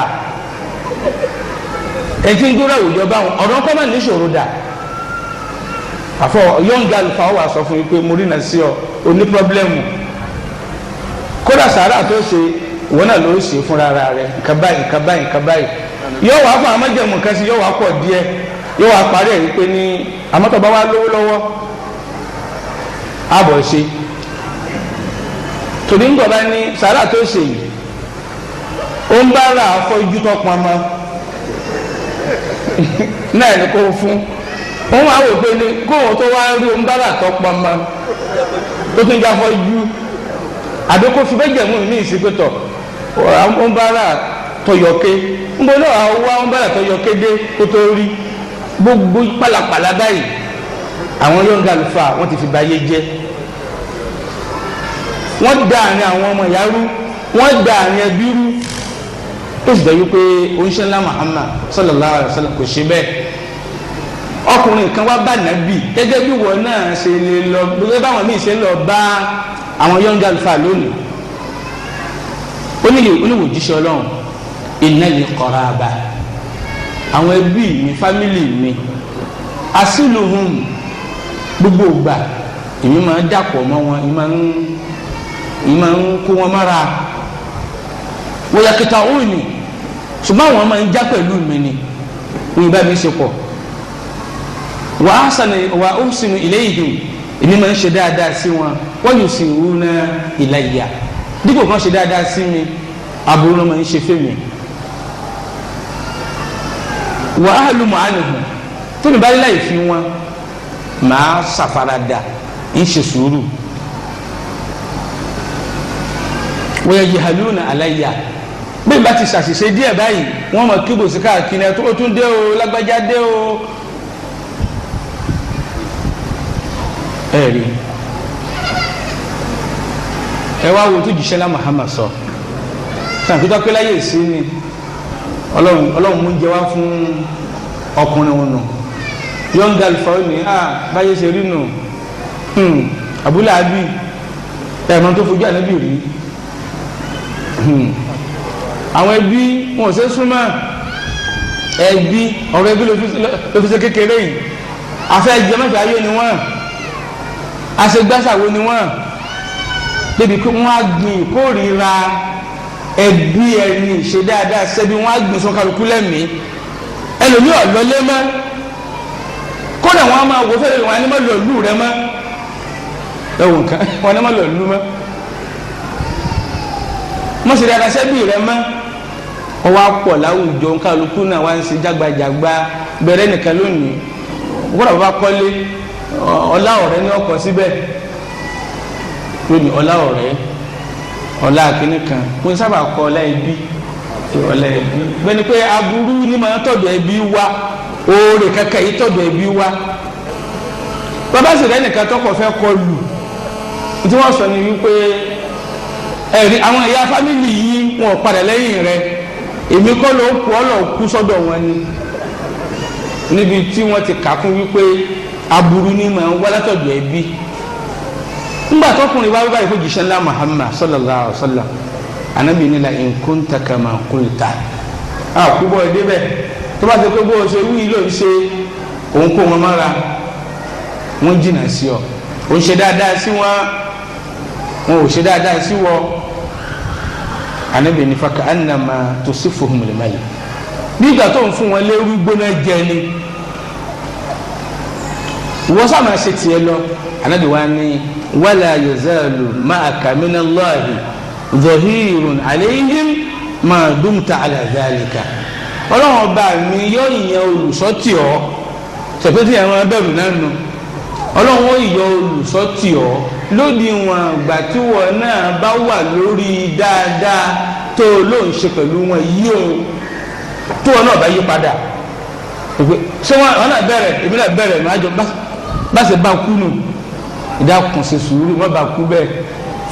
ẹ̀ tí ń gbérú àwùjọ báwọn, ọ̀rọ̀ kọ́ máa ní ìṣòro dà. Àfọ yọ̀ǹgà àlùfáà wà sọ fún mi pé mo rí nà sí ọ, o ní pọ́blẹ́mù. Kódà sàárà tó ṣe ìwọ náà ló ṣe fúnra rẹ, nǹkan báyìí, nǹkan báyìí, nǹkan báyìí, yóò wá fún amájẹmú kan sí, yóò wá pọ̀ díẹ̀, yóò wá parí ẹ̀ wípé ní àmọ́tọ̀ bá wá lówó lọ́wọ́ àbọ̀ ṣe. Torí ńgbọ̀ bá ní sàárà tó ṣe yìí, ó ń bára afọ́jú tó pọn mọ́ náà ní kó fún òun, wá wò pé ní kóun tó wá rí ó ń bára tó pọn mọ́ tó tún já fọ́jú, àbí kó fi bẹ́jẹ̀ mú mi ìsìnkú-tọ̀ ó ń bára tó yọké ń bọ́ náà wá ó ń bára tó yọké dé kó tó rí gbogbo pálapàla báyìí. Àwọn yọ̀ǹgà àlùfáà wọ́n ti fi báyé jẹ́, wọ́n da àárín àwọn ọmọ ìyá rú, wọ́n da àárín ẹbí rú. Tó sì jẹ́ wípé oníṣẹ́ ńlá Muhammad sallallahu alayhi wa sallam kò ṣe bẹ́ẹ̀. Ọkùnrin kan wá bá nàbì gẹ́gẹ́ bí wọn náà ṣe lè lọ, gẹ́gẹ́ báwọn míì ṣe ń lọ bá àwọn yọ̀ǹgà àlùfáà lónìí. Oníwòjíṣẹ́ Ọlọ́run, inna li qaraba, àwọn ẹbí mi, fámìlì mi, asílùhùn, gbogbo ìgbà èmi máa ń dàpọ̀ mọ́ wọn, èmi máa ń kó wọn mára, wọ́yàkìtà òní, ṣùgbọ́n àwọn máa ń já pẹ̀lú mi ni wọ́n bá mi ṣe pọ̀, wà á sinu ilayhim, èmi máa ń ṣe dáadáa sí wọn, wọ́n yóò sì wú ná ilayya, dípò kan ṣe dáadáa sí mi, aburú náà máa ń ṣe fún mi. Wà á lu màánìhùn, tóbi bá láì fi wọn, màá ṣàfaradà, ń ṣe sùúrù. Wọ́n yẹ jìhàlúnà aláyà, bí n bá ti ṣàṣìṣe díẹ̀ báyìí, wọ́n mọ̀ kíbò sí káàkiri ẹ̀ tó tún dé o, lágbájá dé o. Ẹ rí ẹ wá wo tó jíṣẹ́ lá Muhammad sọ sàǹkútọ́ pé láyé sí ni Ọlọ́run mú jẹ wá fún ọkùnrin wọn nù. Yọ̀ǹgà àlùfáà ní à báyé ṣe rí nù, abúlé àbí ẹ̀rọ tó fojú ànábì rí, àwọn ẹbí wọn ò ṣe súnmọ́ ẹbí, ọ̀rọ̀ ẹbí ló fi ṣe kékeré yìí, afẹ́ jẹmọ́fẹ́ ayé ni wọ́n, àṣegbàṣàwo ni wọ́n, débi pé wọ́n á gbìn ìkórìíra ẹbí ẹni ṣe dáadáa sẹ́bi, wọ́n á gbìn sọ́kàlùkù lẹ́mìí, ẹlòmíì ọ̀lọ́lé mọ́, kódà wọ́n á máa wò fẹ́rẹ̀, wọ́n á ní má lọ lù rẹ mọ́, ẹ̀wọ̀n kan wọ́n á ní má lọ lù mọ́, wọ́n ṣe dáadáa sẹ́bi rẹ mọ́. Wọ́n wá pọ̀ láwùjọ, kálukú náà wá ń ṣe jágbajàgba bẹ̀rẹ̀ nìkan lónìí, kódà bàbá kọ́lé ọlá ọ̀rẹ́ ní ọkọ̀ síbẹ̀ lónìí, ọlá ọ̀rẹ́, ọlá akínní kan, wọ́n sábà kọ ọlá ẹbí, ọlá ẹbí bẹ́ẹ̀ ni pé aburú ní máa tọ̀dọ̀ ẹbí wá, oore kankan yìí tọ̀dọ̀ ẹbí wá. Bàbá sì rẹ́ nìkan tọkọ̀ fẹ́ kọ lù, tí wọ́n sọ ni wípé ẹ̀rí àwọn ẹ̀yà fámìlì yìí wọn ò padà lẹ́yìn rẹ̀, èmi kọ́ ló kú ọ́ lọ́ọ́ kú sọ́dọ̀ wọn ni, níbi tí wọ́n ti kà kún wípé aburú ní máa wá látọ̀dọ̀ ẹbí. Ńgbà tọkùnrin wá báyìí fún jíṣẹ́ ńlá Muhammad sallallahu alaihi wa sallam, Ànábì ní la in kunta kama qulta. Àkúbọ̀ débẹ̀ tó bá ṣe pé bó o ṣe wí ló ń ṣe, òun kó wọn mọ́ra, wọ́n jìnnà sí ọ, òun ṣe dáadáa sí wọn, wọn ò ṣe dáadáa sí wọ. Ànábì ní faka annama tusifuhum al-mal, nígbà tó ń fún wọn lérú gbóná jẹ ni, wọ́n sábà ṣe tiẹ̀ lọ. Ànábì wa ní wala yazalu ma'aka minallahi dhahirun alayhim ma dumta ala dhalika. Ọlọ́run ọba mi yóò yan olùsọ́tì ọ́, sẹ̀pẹ́tì yẹn máa bẹ̀rù náà nù. Ọlọ́run ó yọ olùsọ́tì ọ́ lódiwọ̀n àgbà tí wọn náà bá wà lórí dáadáa tó ló ń ṣe pẹ̀lú wọn yí o, tó wọn náà bá yí padà. Ṣé wọn náà bẹ̀rẹ̀, èmi náà bẹ̀rẹ̀, máa jọ bá ṣe bá kú nù. Ìdákun ṣe sùúrù, má bá kú bẹ́ẹ̀,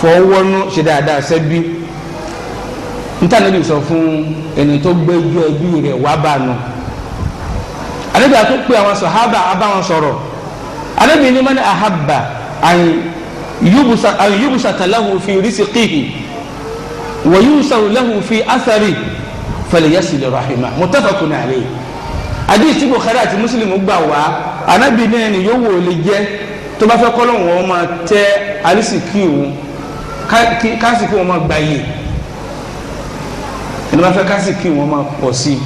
fọwọ́nú ṣe dáadáa sẹ́bí. Níta níbi sọ fún ẹni tó gbẹ́jọ́ ẹbí rẹ̀ wá bá nù. Ànábì àti pé àwọn sàhábà abáwọn sọ̀rọ̀. Ànábì ní man ahabba an yubsata lahu fi rizqihi wa yunsaru lahu fi athari falyasil rahima, muttafaqun alayhi. Hadith tí Bukhari àti Muslim gbà wá. Ànábì ní ẹni yóò wò lè jẹ́ tó bá fẹ́ kọ́lọ́ wọn máa tẹ arísìkí òun, kásìkí wọn máa gbàyè, ẹni bá fẹ́ kásìkí wọn máa pọ̀ sí i,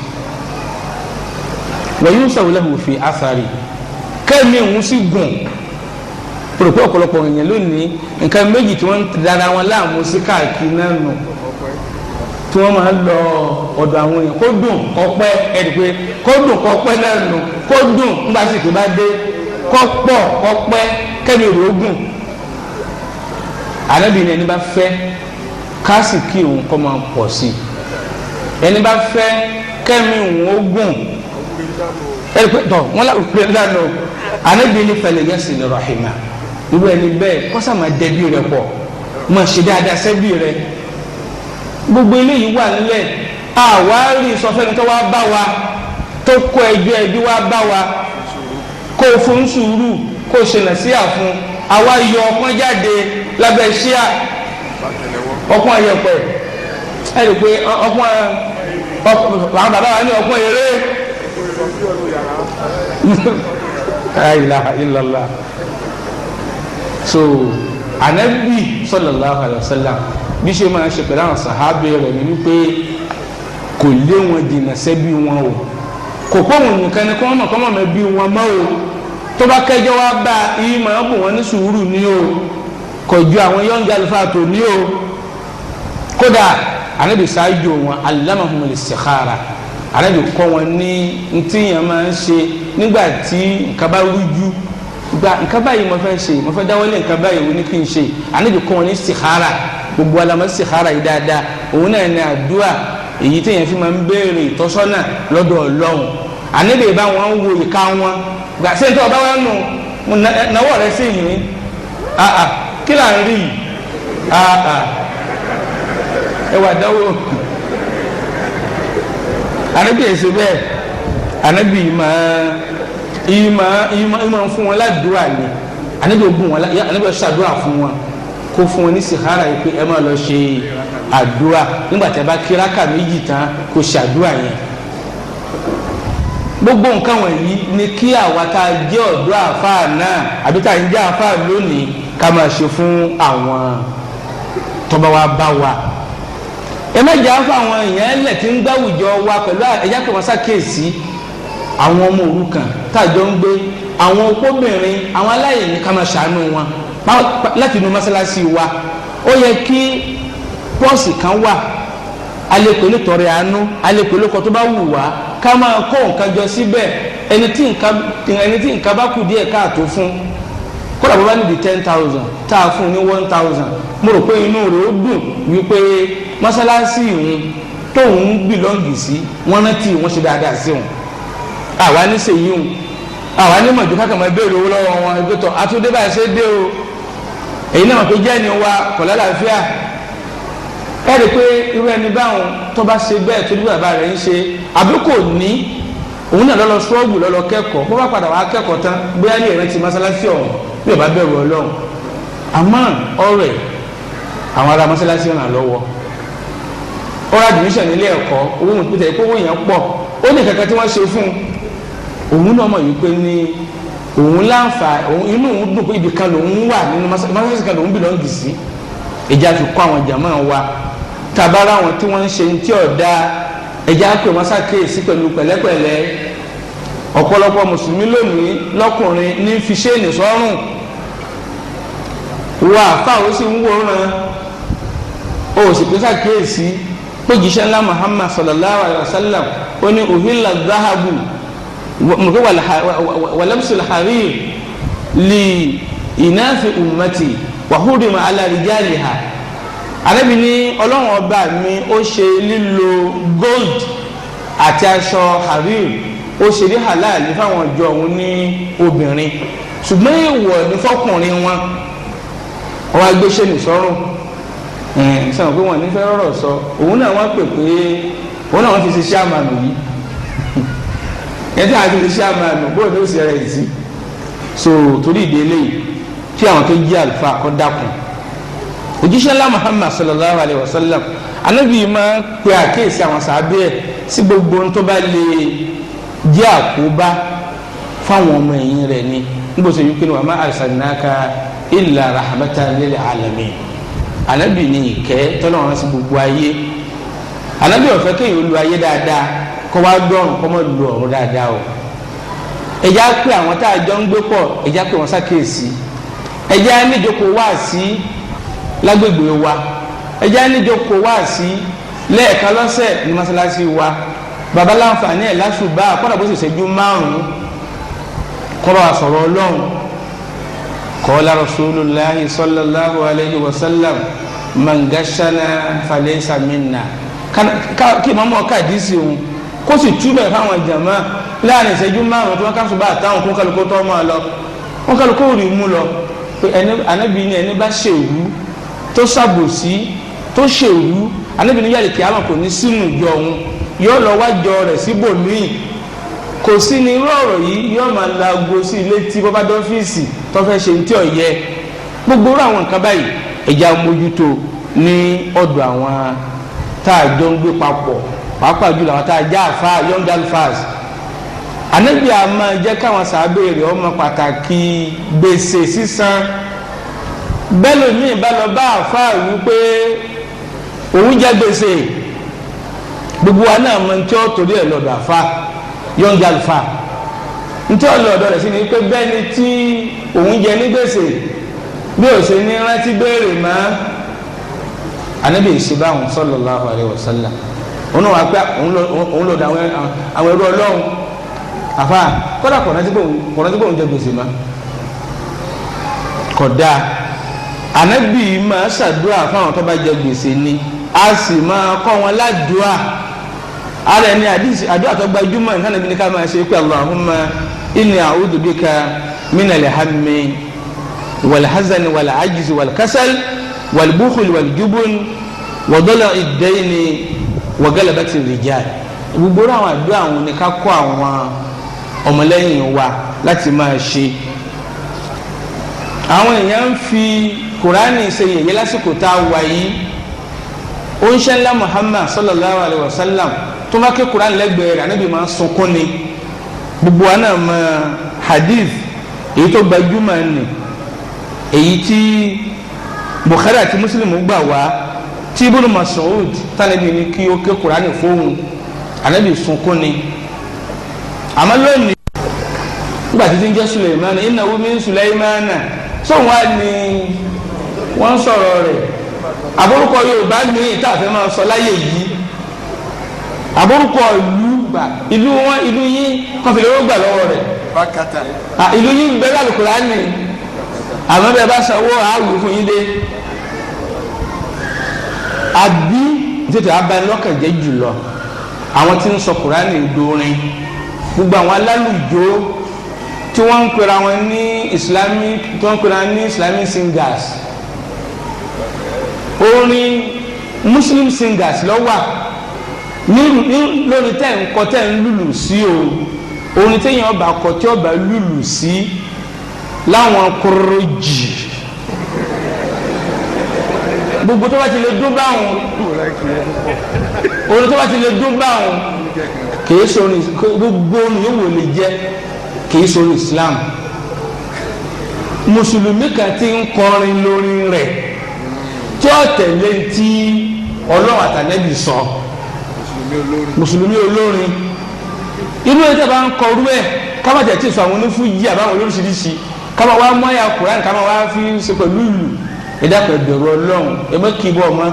wa yunsaru lahu fi athari, kẹ́mi òun sì gùn. Pòròpọ̀ ọ̀pọ̀lọpọ̀ èèyàn lónìí, nǹkan méjì tí wọ́n ń dara wọn láàmú sí káàkiri náà nù, tí wọ́n máa ń lọ ọ̀dọ̀ àwọn èèyàn, kó dùn kó pẹ́, ẹ̀rí pé kó dùn kó pẹ́ náà nù, kó dùn ńgbà sì tó bá dé, kó pọ̀ kó pẹ́, kẹ́mi rò ó gùn. Ànábì ní ẹni bá fẹ́ kásìkí òun kó máa pọ̀ sí i, ẹni bá fẹ́ kẹ́mi òun ó gùn, ẹni pé tọ̀ wọ́n láwùjọ lánàá. Ànábì ní falyasil rahima, irú ẹni bẹ́ẹ̀ kọ́sà máa dẹbi rẹ pọ̀, máa ṣe dáadáa sẹ́bi rẹ. Gbogbo eléyìí wà nílẹ̀. Àwa rí sọfẹ́ni tó wá bá wa, tó kó ẹjọ́ ẹbí wá bá wa, kó o fún sùúrù, kó o ṣe nàṣíà fún. Àwa yọ ọpọ́n jáde lábẹ́ ṣíà, ọpọ́n ayẹpẹ̀, ẹ rí i pé ọpọ́n àwọn bàbá wa ní ọpọ́n eré. La ilaha illallah. So Ànábì sallallahu alayhi wa sallam bí ṣe máa ṣe pẹ̀lú àwọn sàhábẹ́ rẹ̀ ni wípé kò lé wọn jìnnà sẹ́bí wọn o, kò pọ̀ wọn nìkan ni kọ́mọ̀ kọ́mọ̀ mẹ́ bí wọn mọ́ o. Tó bá kẹjọ́ wá bá yìí máa bù wọn ní sùúrù ní o, kò ju àwọn yọ̀ǹgì àlùfáà tó ní o. Kódà Ànábì ṣáájú wọn allamahumul istikhara, Ànábì kọ́ wọn ní ntí yẹn máa ń ṣe nígbà tí nǹkan bá rújú, gba nǹkan báyìí mo fẹ́ ṣe, mo fẹ́ dáwọ́lé nǹkan báyìí, wo ni kí n ṣe. Ànábì kọ́ wọn ní istikhara. Gbogbo alamọ istikhara yìí dáadáa, òun náà ní àdúrà èyí téèyàn fi máa ń béèrè ìtọ́sọ́nà lọ́dọ̀ Ọlọ́run. Ànábì bá wọn wo ìka wọn gbà ṣé nítorí ọba wọn nù náwó rẹ sí yìí, àà kí là ń rí yìí, àà ẹ wà dáwọ́. Ànábì èsì bẹ́ẹ̀, Ànábì máa ìmọ̀ fún wọn ládùúrà ni. Ànábì ogun wọn, Ànábì ṣàdúrà fún wọn, kó fún wọn ní sìkárà yìí pé ẹ máa lọ ṣe àdúrà nígbà tí a bá kíráka méjì tán, kó ṣàdúrà yẹn. Gbogbo nǹkan wọ̀nyí ni kí àwa tá a jẹ́ ọ̀dọ́ àfáà náà àbí tá a ń jẹ́ àfáà lónìí ká máa ṣe fún àwọn tọ́ba wa bá wa. Ẹ má jẹ́ àfọ àwọn èèyàn ẹlẹ̀ tí ń gbáwùjọ wa pẹ̀lú ẹ̀yà kí wọ́n ṣàkíyèsí àwọn ọmọ òrukàn tá a jọ ń gbé, àwọn opóbìnrin, àwọn aláìní, ká máa ṣàánú wọn láti inú mọ́sálásí wa. Ó yẹ kí pọ́ọ̀sì kan wà, alẹ́pẹ̀ nítorí àánú, alẹ́pẹ̀ lóko tó bá wù wá, ká máa kó nǹkan jọ síbẹ̀. Ẹni tí nǹkan bá kù díẹ̀ káàtó fún, kódà bó bá níbi 10,000 tá a fún ní 1,000, mo rò pé inú rẹ̀ ó dùn wípé mọ́sálásí ìhun tóun bìlọ́ǹgì sí, wọ́n rántí wọ́n ṣe dáadáa sí òun. Àwa ní sèyí òun, àwa ní mọ̀jú kákan máa béèrè owó lọ́wọ́ wọn. Ẹgbẹ́ tọ́ àtúndé báyìí ṣe dé o, èyí náà tó jẹ́ ni wa kò lálàáfíà. Ẹ rí i pé irú ẹni báwọn tó bá ṣe bẹ́ẹ̀ tó ní bàbá rẹ̀ ń ṣe àbí kò ní, òun náà lọ́lọ́ ṣọ́ọ̀bù lọ́lọ́ kẹ́kọ̀ọ́, bó bá padà wá kẹ́kọ̀ọ́ tán, bóyá ní ìrántí mọ́sálásí ọ̀hún bí ó bá bẹ̀rù Ọlọ́run. Àmọ́ ọ̀rẹ́ àwọn ará mọ́sálásí ràn lọ́wọ́. Ọ̀rọ̀ admission nílé ẹ̀kọ́ owó òun pété pé owó yẹn pọ̀, ó ní kankan tí wọ́n ṣe fún un. Òun náà mọ̀ wípé ní òun láǹfà, inú òun dùn pé ibì kan lòun wà nínú mọ́sáàsì kan lòun bìlọ́ǹgì sí. Ìjà fi kọ́ àwọn jàmáà wa tabara àwọn tí wọ́n ń ṣe tí ọ̀dà, ẹ̀já pé wọ́n ṣàkíyèsí pẹ̀lú pẹ̀lẹ́pẹ̀lẹ́. Ọ̀pọ̀lọpọ̀ mùsùlùmí lónìí lọ́kùnrin ní fi ṣéènì sọ́rùn wọ àfa, ó sì ń wòran, ó sì pé ṣàkíyèsí pé jíṣẹ́ ńlá Muhammad sallallahu alayhi wa sallam ó ní uhilla dhahabu walamsul harir li inafi ummati wa hurima ala rijaliha. Ànábì ní Ọlọ́run ọba mi ó ṣe lílo gold àti aṣọ harir, ó ṣe ní halal fáwọn ọjọ́ òun ní obìnrin, ṣùgbọ́n èèwọ̀ ní fọkùnrin wọn. Wọ́n wá gbé ṣẹ́ni sọ́rùn sọ̀rọ̀ pé wọ́n ní fẹ́ rọ̀rọ̀ sọ. Òun náà wọ́n pè pé òun náà wọ́n fi ṣe ṣáàmánù yìí, ẹni tí a fi ṣe ṣáàmánù bóyá ní ó sì rẹ̀ sí. So torí ìdí eléyìí tí àwọn tó jí àlùfáà kọ́ dákun, òjíṣẹ́ ńlá Muhammad sallallahu alayhi wa sallam, Ànábì máa pe àkíyèsí àwọn sàábẹ́ ẹ̀ sí gbogbo ohun tó bá lè jẹ́ àkóbá fáwọn ọmọ ẹ̀yìn rẹ̀ ni. Níbo sọ yìí pé wa ma arsalnaka illa rahmatan lil alamin. Ànábì ní ìkẹ́ tọ́lọ́run sí gbogbo ayé. Ànábì ó fẹ́ kéèyàn lu ayé dáadáa kó wá dọ̀rùn kó má lu ọ̀run dáadáa o. Ẹ̀já pé àwọn tá a jọ ń gbé pọ̀, ẹ̀já pé wọ́n ṣàkíyèsí, ẹ̀já níjókòó wá sí lágbègbè wa, ẹ̀já níjókòó wá sí lẹ́ẹ̀kan lọ́sẹ̀ ní mọ́sálásí wa. Baba láǹfààní ẹ̀ lásùbà kọ́nà bó sì ṣẹ́jú márùn-ún kọ́ bá wa sọ̀rọ̀ Ọlọ́run. Qala Rasulullahi sallallahu alayhi wa sallam man gashana falaysa minna. Kí màmú ọkà àdìsí òun kó sì túbẹ̀ fáwọn jàmá láàrin ìṣẹ́jú márùn-ún tí wọ́n ká ṣùgbọ́n àtàwọn kó kálukó tó máa lọ, wọ́n kálukó rí mú lọ pé Ànábì ní ẹni bá ṣèwú tó ṣàbòsí tó ṣèwú, Ànábì ní yàrá kìámà kò ní sínú ìjọ òun, yóò lọ wájọ rẹ̀ síbòmíì. Kò sí ní irú ọ̀rọ̀ yìí yóò máa laago sí ilé tí bọ́bá dọ́fíìsì tó fẹ́ ṣe tí ò yẹ. Gbogbo irú àwọn nǹkan báyìí ẹ̀já mójútó ní ọ̀dọ̀ àwọn tá a jọ ń gbé papọ̀, pàápàá jùlọ àwọn tá a já àfa young alfas. Ànábì a máa jẹ́ káwọn sàábẹ̀ rẹ̀ ọmọ pàtàkì gbèsè sísan. Bẹ́ẹ̀ lómi bá lọ bá àfa wípé òun jẹ gbèsè, gbogbo wa náà mọ ntí ó torí ẹ̀ lọ́dọ̀ àfa young alfa, ntí ó lọ́dọ̀ rẹ̀ sí ni pé bẹ́ẹ̀ ni tí òun jẹ ní gbèsè bí ó ṣe ní rántí béèrè mọ́. Ànábì ìṣèbáwọn sallallahu alaihi wasallam òun náà wà pé òun lọ́dọ̀ àwọn ẹrú Ọlọ́run àfa kọ́dà kọ̀ọ̀nà tí kò ń jẹ gbèsè mọ́ kódà. Ànábì máa ṣàdúrà fáwọn tó bá jẹ gbèsè ni, a sì máa kọ́ wọn ládùúà. Ara ẹni àdúrà tó gbajúmọ̀ nǹkan níbi ní ká máa ṣe pé Allahumma inni a'udhu bika minal hammi wal hazani wal ajzi wal kasal wal bukhli wal jubun wa dala'i ad-dayni wa galabati rijal. Gbogbo àwọn àdúrà àwọn ni ká kọ́ àwọn ọmọlẹ́yìn wa láti máa ṣe. Àwọn èèyàn ń fi Kùránì ṣe yẹ̀yẹ́ lásìkò tá a wà yìí. Oníṣẹ́ ńlá Muhammad sallallahu alayhi wa sallam tó bá ké Kùránì lẹ́gbẹ̀ẹ́ rẹ̀, Ànábì máa ń sunkún ni. Gbogbo wa náà mọ hadith èyí tó gbajúmọ̀ ni, èyí tí Bukhari àti Muslim gbà wá, tí Ibn Mas'ud tánàbí ni kí ó ké Kùránì fóun, Ànábì sunkún ni. Àmọ́ lónìí nígbà tí tí ń jẹ́ Suleimana, innahu min Suleimana, sóun wá ní wọ́n sọ̀rọ̀ rẹ̀. Àbórúkọ Yorùbá mi tá a fẹ́ máa sọ láyé yìí, àbórúkọ ìlú gbà ìlú wọn ìlú yín kọfìlẹ̀ ó gbà lọ́wọ́ rẹ̀, ìlú yín bẹ́ẹ̀ Al-Kùránì, àmọ́ bẹ́ẹ̀ bá sanwó àwù fún yín dé. Àbí tètè abanilọ́kànjẹ́ jùlọ àwọn tí ń sọ Kùránì dorin, gbogbo àwọn alálùjọ tí wọ́n ń pera wọn ní Islamic, tí wọ́n ń pera wọn ní Islamic singers, orin Muslim singers ló wà lórí tẹ́ ń kọ tẹ́ ń lùlù sí o. Orin téèyàn ọba kọ tí ọba lùlù sí láwọn kúrò jì Gbogbo tó bá ti lè dún báwọn, orin tó bá ti lè dún báwọn kìí sọrin, gbogbo orin yóò wò lè jẹ kìí sọrin Islam. Mùsùlùmí kan ti ń kọrin lórí rẹ̀ tí ó tẹ̀lé tí Ọlọ́run àtànẹ́bì sọ. Mùsùlùmí olórin inú ẹ̀ tẹ́ bá ń kọrú ẹ̀ kábàtẹ̀ tí sọ àwọn onífújì àbáwọn olóríṣiríṣi kábà wá mọ́ ẹ̀yà Kùránì kábà wá fi ṣe pẹ̀lú ìlú. Ẹ̀dá pẹ̀lú Ọlọ́run ẹ má kí bọ́ ọmọ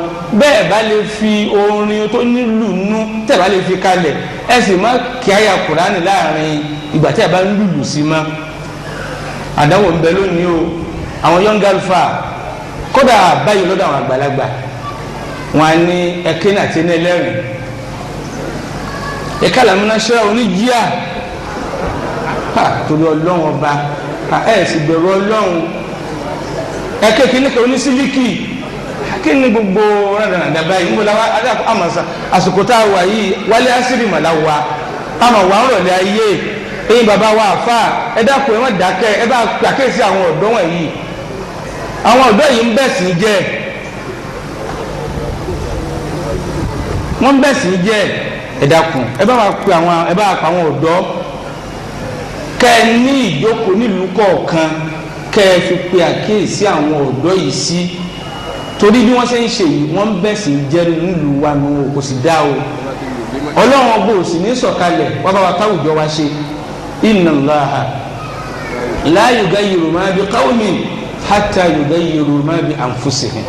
bẹ́ẹ̀ bá lè fi orin tó nílùú nú tẹ̀ bá lè fi kalẹ̀, ẹ sì má kí àyà Kùránì láàrin ìgbà tí a bá ń lùlù sí ma. Àdánwò ń bẹ lónìí o. Àwọn young alfa kódà báyìí lọ́dọ̀ àwọn àgbàlagbà wọn á ní ẹkẹ́ náà ti ní ẹlẹ́rìn ẹ̀ka làmúnáṣẹ́ oníjíà torí Ọlọ́run ọba ẹ̀ sì bẹ̀rù Ọlọ́run. Ẹ̀kẹ́ kìíní kan onísílíkì kí ni gbogbo rádàràdà báyìí ń bọ̀ láwa àmàṣà àsìkò tá a wà yìí wálé àṣírí màlá wa àmà wà ń rọ̀lẹ́ ayé. Ẹ̀yin bàbá wa àfà ẹ dákun, ẹ má dákẹ́, ẹ bá pàkíyèsí àwọn ọ̀dọ́ wọ̀nyí. Àwọn ọ̀dọ́ yìí ń bẹ̀sìn jẹ́, wọ́n ń bẹ̀sìn jẹ́. Ẹ dákun, ẹ bá wa pe àwọn, ẹ bá wa pa àwọn ọ̀dọ́ kẹ́ ẹ ní ìjókòó nílùú kọ̀ọ̀kan kẹ́ ẹ fi pe àkíyèsí àwọn ọ̀dọ́ yìí sí, torí bí wọ́n ṣe ń ṣe yìí wọ́n ń bẹ̀sìn jẹ́ nílùú wa nù, kò sì dá o. Ọlọ́run ọgbọ́ òsì ní sọ̀kalẹ̀ wọ́n bá wa táwùjọ wa ṣe. Inna Allaha la yughayyiru ma bi qawmin hatta yughayyiru ma bi anfusihim.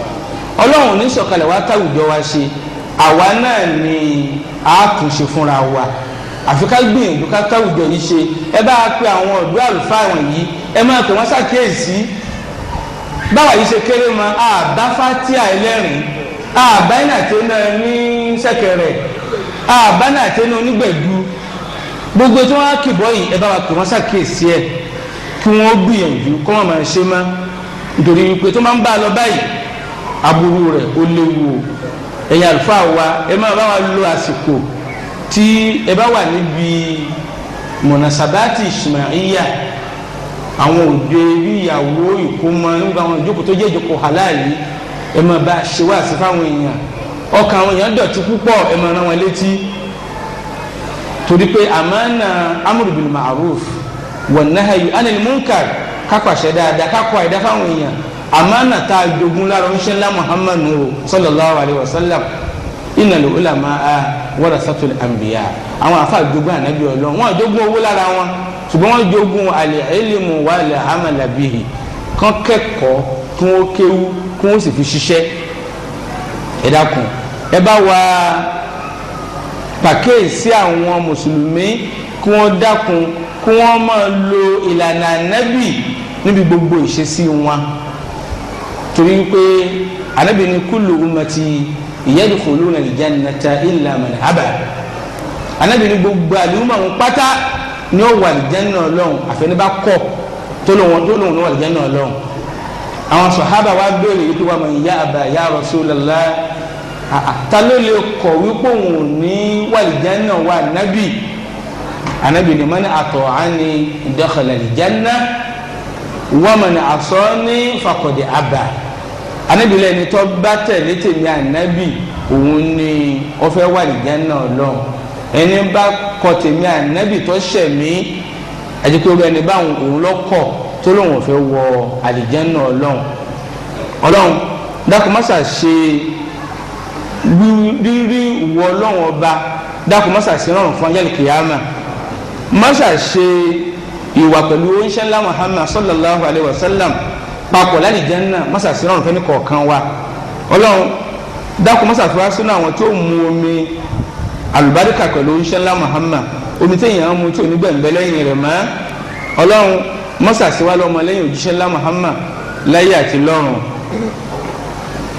Ọlọ́run ní sọ̀kalẹ̀ wá táwùjọ wa ṣe, àwa náà ni a tún ṣe fúnra wa. Àfi ká gbìyànjú ká táwùjọ yìí ṣe. Ẹ bá a pe àwọn ọ̀dọ́ àlùfáà wọ̀nyí, ẹ máa pè wọ́n ṣàkíyèsí. Báwa yìí ṣe kéré mọ àbá fatia ẹlẹ́rìn, àbá iná tí ó náà ní sẹ́kẹ̀rẹ̀, àbá náà tí ó náà onígbẹ̀dú, gbogbo tí wọ́n á kìbọ̀ yìí ẹ bá wa pè wọ́n ṣàkíyèsí ẹ̀ kí wọ́n gbìyànjú kó wọ́n máa ṣe má, nítorí wípé tó máa ń bá a lọ báyìí aburú rẹ̀ ó léwu o. Ẹ̀yin àlùfáà wa ẹ máa bá wa lo àsìkò tí ẹ bá wà níbi mọ̀nàsábàtì ìsìmáìyà, àwọn òde bí ìyàwó ìkómọ nígbà àwọn ìjókòó tó jẹ́ ìjókòó halali, ẹ máa bá a ṣe wá sí fáwọn èèyàn. Ọkàn àwọn èèyàn dọ̀tí púpọ̀, ẹ máa rán wọn létí, torí pé àmánà amru bil ma'ruf wan nahyu anil munkar, kápàṣẹ dáadáa kákọ àìdá fáwọn èèyàn, àmánà tá a jogún lára oníṣẹ́ ńlá Muhammadu sallallahu alayhi wa sallam. Innal ulama'a warasatul anbiya, àwọn afa jogún ànábì Ọlọ́run, wọn jogún owó lára wọn, ṣùgbọ́n wọ́n jogún al-ilmu wal-amala bihi, kán kẹ́kọ̀ọ́ kí wọ́n kéwú kí wọ́n sì fi ṣiṣẹ́. Ẹ dákun, ẹ bá wa pàkíyèsí àwọn mùsùlùmí kí wọ́n dákun kí wọ́n máa lo ìlànà ànábì níbi gbogbo ìṣesí wọn, torí pé ànábì ní kullu ummati yadkhuluna al-jannata illa man aba. Ànábì ní gbogbo àlùmọ̀ wọn pátá ní ó wà àlìjánnà Ọlọ́run àfẹnibà kọ̀ tó lóun ní wà àlìjánnà Ọlọ́run. Àwọn sàhábà wa béèrè yìí pé wà man ya'ba ya Rasulullah, ta ló lè kọ̀ wípé òun ò ní wà àlìjánnà wà nábì? Ànábì ní man ata'ani dakhala àlìjánnà wa man asani faqad aba. Ànábì lẹ́ni tó bá tẹ̀lé tèmi ànábì òun ni ó fẹ́ wà àlìjánnà Ọlọ́run, ẹni bá kọ̀ tèmi ànábì tó ṣẹ̀ mí àdìpé ẹni báwọn òun lọ́kọ̀ tó lóun ò fẹ́ wọ àlìjánnà Ọlọ́run. Ọlọ́run dákun má ṣà ṣe rírí ìwọ Ọlọ́run ọba, dákun má ṣà ṣe rọrùn fún ajálì kìyàmà, má ṣà ṣe ìwà pẹ̀lú oníṣẹ́ ńlá Muhammad sallallahu alayhi wa sallam papọ̀ lálìjánnà, má ṣà ṣe rọrùn fẹ́ni kọ̀ọ̀kan wa. Ọlọ́run dákun má ṣà fi wá sínú àwọn tó mu omi àlùbáríkà pẹ̀lú oníṣẹ́ ńlá Muhammad, omi téèyàn mu tí ò ní gbẹ̀ǹbẹ̀ lẹ́yìn rẹ̀ mọ́. Ọlọ́run mọ́sà sí wa lọ́mọ lẹ́yìn òjíṣẹ́ ńlá Muhammad láyé àti lọ́run.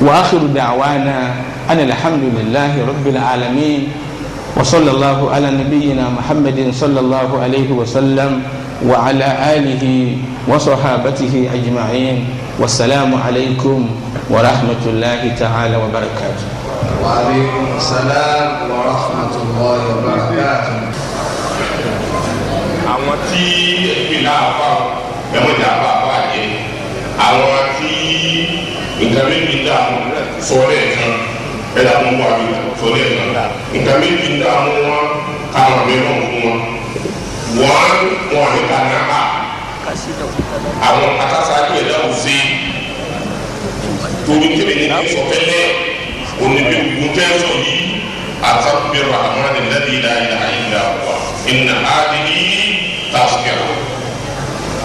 Wa akhiru da'wana anil hamdulillahi rabbil alamin wa sallallahu ala nabiyyina Muhammadin sallallahu alayhi wa sallam wa ala alihi wa sahabatihi ajma'in. Wasalaamu alaykum wa rahmatulahi ta'ala wa barakatuh. Wa alaykum salam wa rahmatulahi wa barakatuh. Àwọn tí ìpínlẹ̀ àbá ẹ̀wọ̀n ìjà àbá àbá yẹ, àwọn tí nǹkan mímu dá àwọn náà ti Sọ lẹ́ẹ̀kan ẹ dààmú wà mí sọ lẹ́ẹ̀kan nǹkan méjì ń dààmú wọn káwọn mi náà fún wọn wọn wọn ní ká náà àwọn atasáájú ẹ̀dá ò sí torí kébé ní kí sọfẹ́lẹ́ oníbi gbọ́ntẹ́sọ̀ yìí àtàkùnbí rahman alladhi la ilaha illa huwa inna hadhihi tazkira.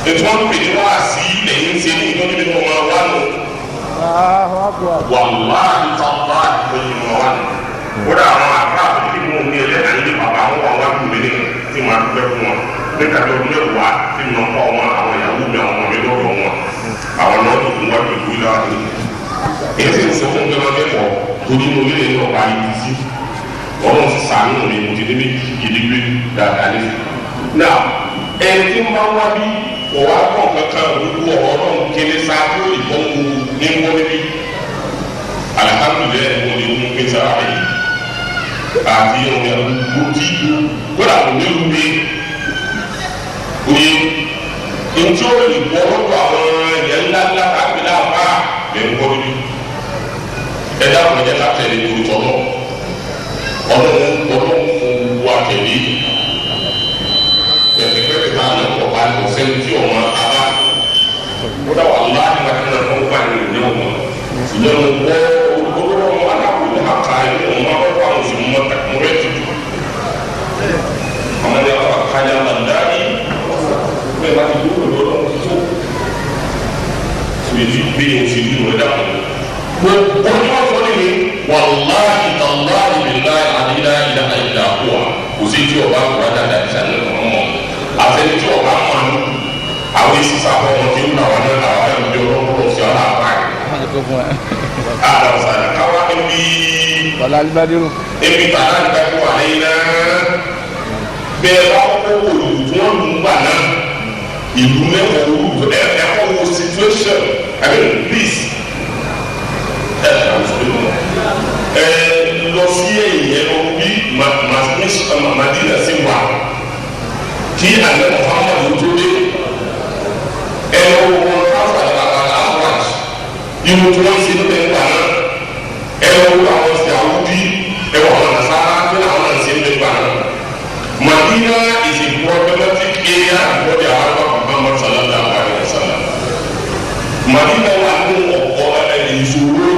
Ètò wọn pè ní wáàsí lẹ́yìn ṣe ní ìtọ́jú bí wọ́n máa wá nù. Wàláhi tàláhi ló ń wá nù. Kódà àwọn àbá àti mo ní ẹlẹ́dàá ní bàbá wọn wà wájú mi ní tí màá dúpẹ́ fún wọn. Nígbà tó ní wà tí mo kọ́ wọn àwọn ìyàwó mi àwọn ọmọ mi lọ́dọ̀ wọn. Àwọn náà tó kún wájú ìlú láti. Èyí sì ń sọ fún gbẹ́mọ́ kẹ́kọ̀ọ́ torí mo lé ní ọ̀pá yìí sí. Ọlọ́run sì ṣàánú mi mo ti dé méjì gidigbe dáadáa ní. Náà ẹni tí ń bá wá bí ọ̀wá kọ̀ kankan gbogbo ọ̀rọ̀ náà kéré sáájú ìbọn wo ní wọ́n níbí. Alihamudulilayi mo lè mú pé sára yìí àti ọ̀rẹ́ gbogbo tí kódà kò ní rúbi oye ntí ó lè bọ́ lọ́dọ̀ àwọn ẹ̀yẹ ńlá ńlá káàkiri àbá lè ń bọ́ níbí. Ẹ dákun ẹ jẹ́ ká tẹ̀lé torítọ́ náà ọlọ́run ọlọ́run fún wa tẹ̀lé pẹ̀tẹ̀pẹ̀tẹ̀ tá a lọ kọ̀ bá lọ sẹ́ni tí ọmọ abá kódà wà láàyè wà nínú ẹ̀kọ́ wà nínú ìlú ọmọ ìyẹn mo gbọ́ olóró ọmọ alákòóso àká ẹni ọmọ akọ́kọ́ àwọn oṣù mọ́ mọ́rẹ́ tutù àwọn ẹni àwọn àkànyà màndáyé bẹ́ẹ̀ bá ti dúró lọ́dọ̀ tó tìbí bí oṣù yìí wọ́n dà kọ́ gbogbo ní wọ́n sọ ní wàláhì tàláhì bìláhì àdínà ìlànà ìlà kúwà kò sí tí ọba kúrò dáadáa ìsàlẹ̀ ọmọ àtẹni tí ọba mọ̀ ní àwọn èsì sábà wọn ti ń nà wọn náà àwọn ẹni bí ọlọ́pọ̀lọ́ sí ọ̀nà àbáyé. àdàwọ̀sàdà káwá níbi Bọ̀lá Alibadiru. ebi tààrà nípa kó wà lẹ́yìn náà bẹ́ẹ̀ bá kọ́kọ́ wò ìlú tí wọ́n lù ú gbà náà ìlú mẹ́wọ̀ọ́ wò ẹ ẹ kọ́ wo situation I mean please ẹ ẹ lọ sí ẹ̀yìn ẹ lọ bí Madina sí wà kí alẹ́ Muhammadu tó dé ẹ lọ wọ káfà àlàáfà irun tí wọ́n ṣe níbẹ̀ gbà náà ẹ lọ wọ àwọn Yahudi ẹ wọ àwọn Nasara kí àwọn náà ṣe níbẹ̀ gbà náà Madina is a problematic area for the Arab Muhammad sallallahu alayhi wa sallam. Madina wà nínú ọ̀pọ̀ ìṣòro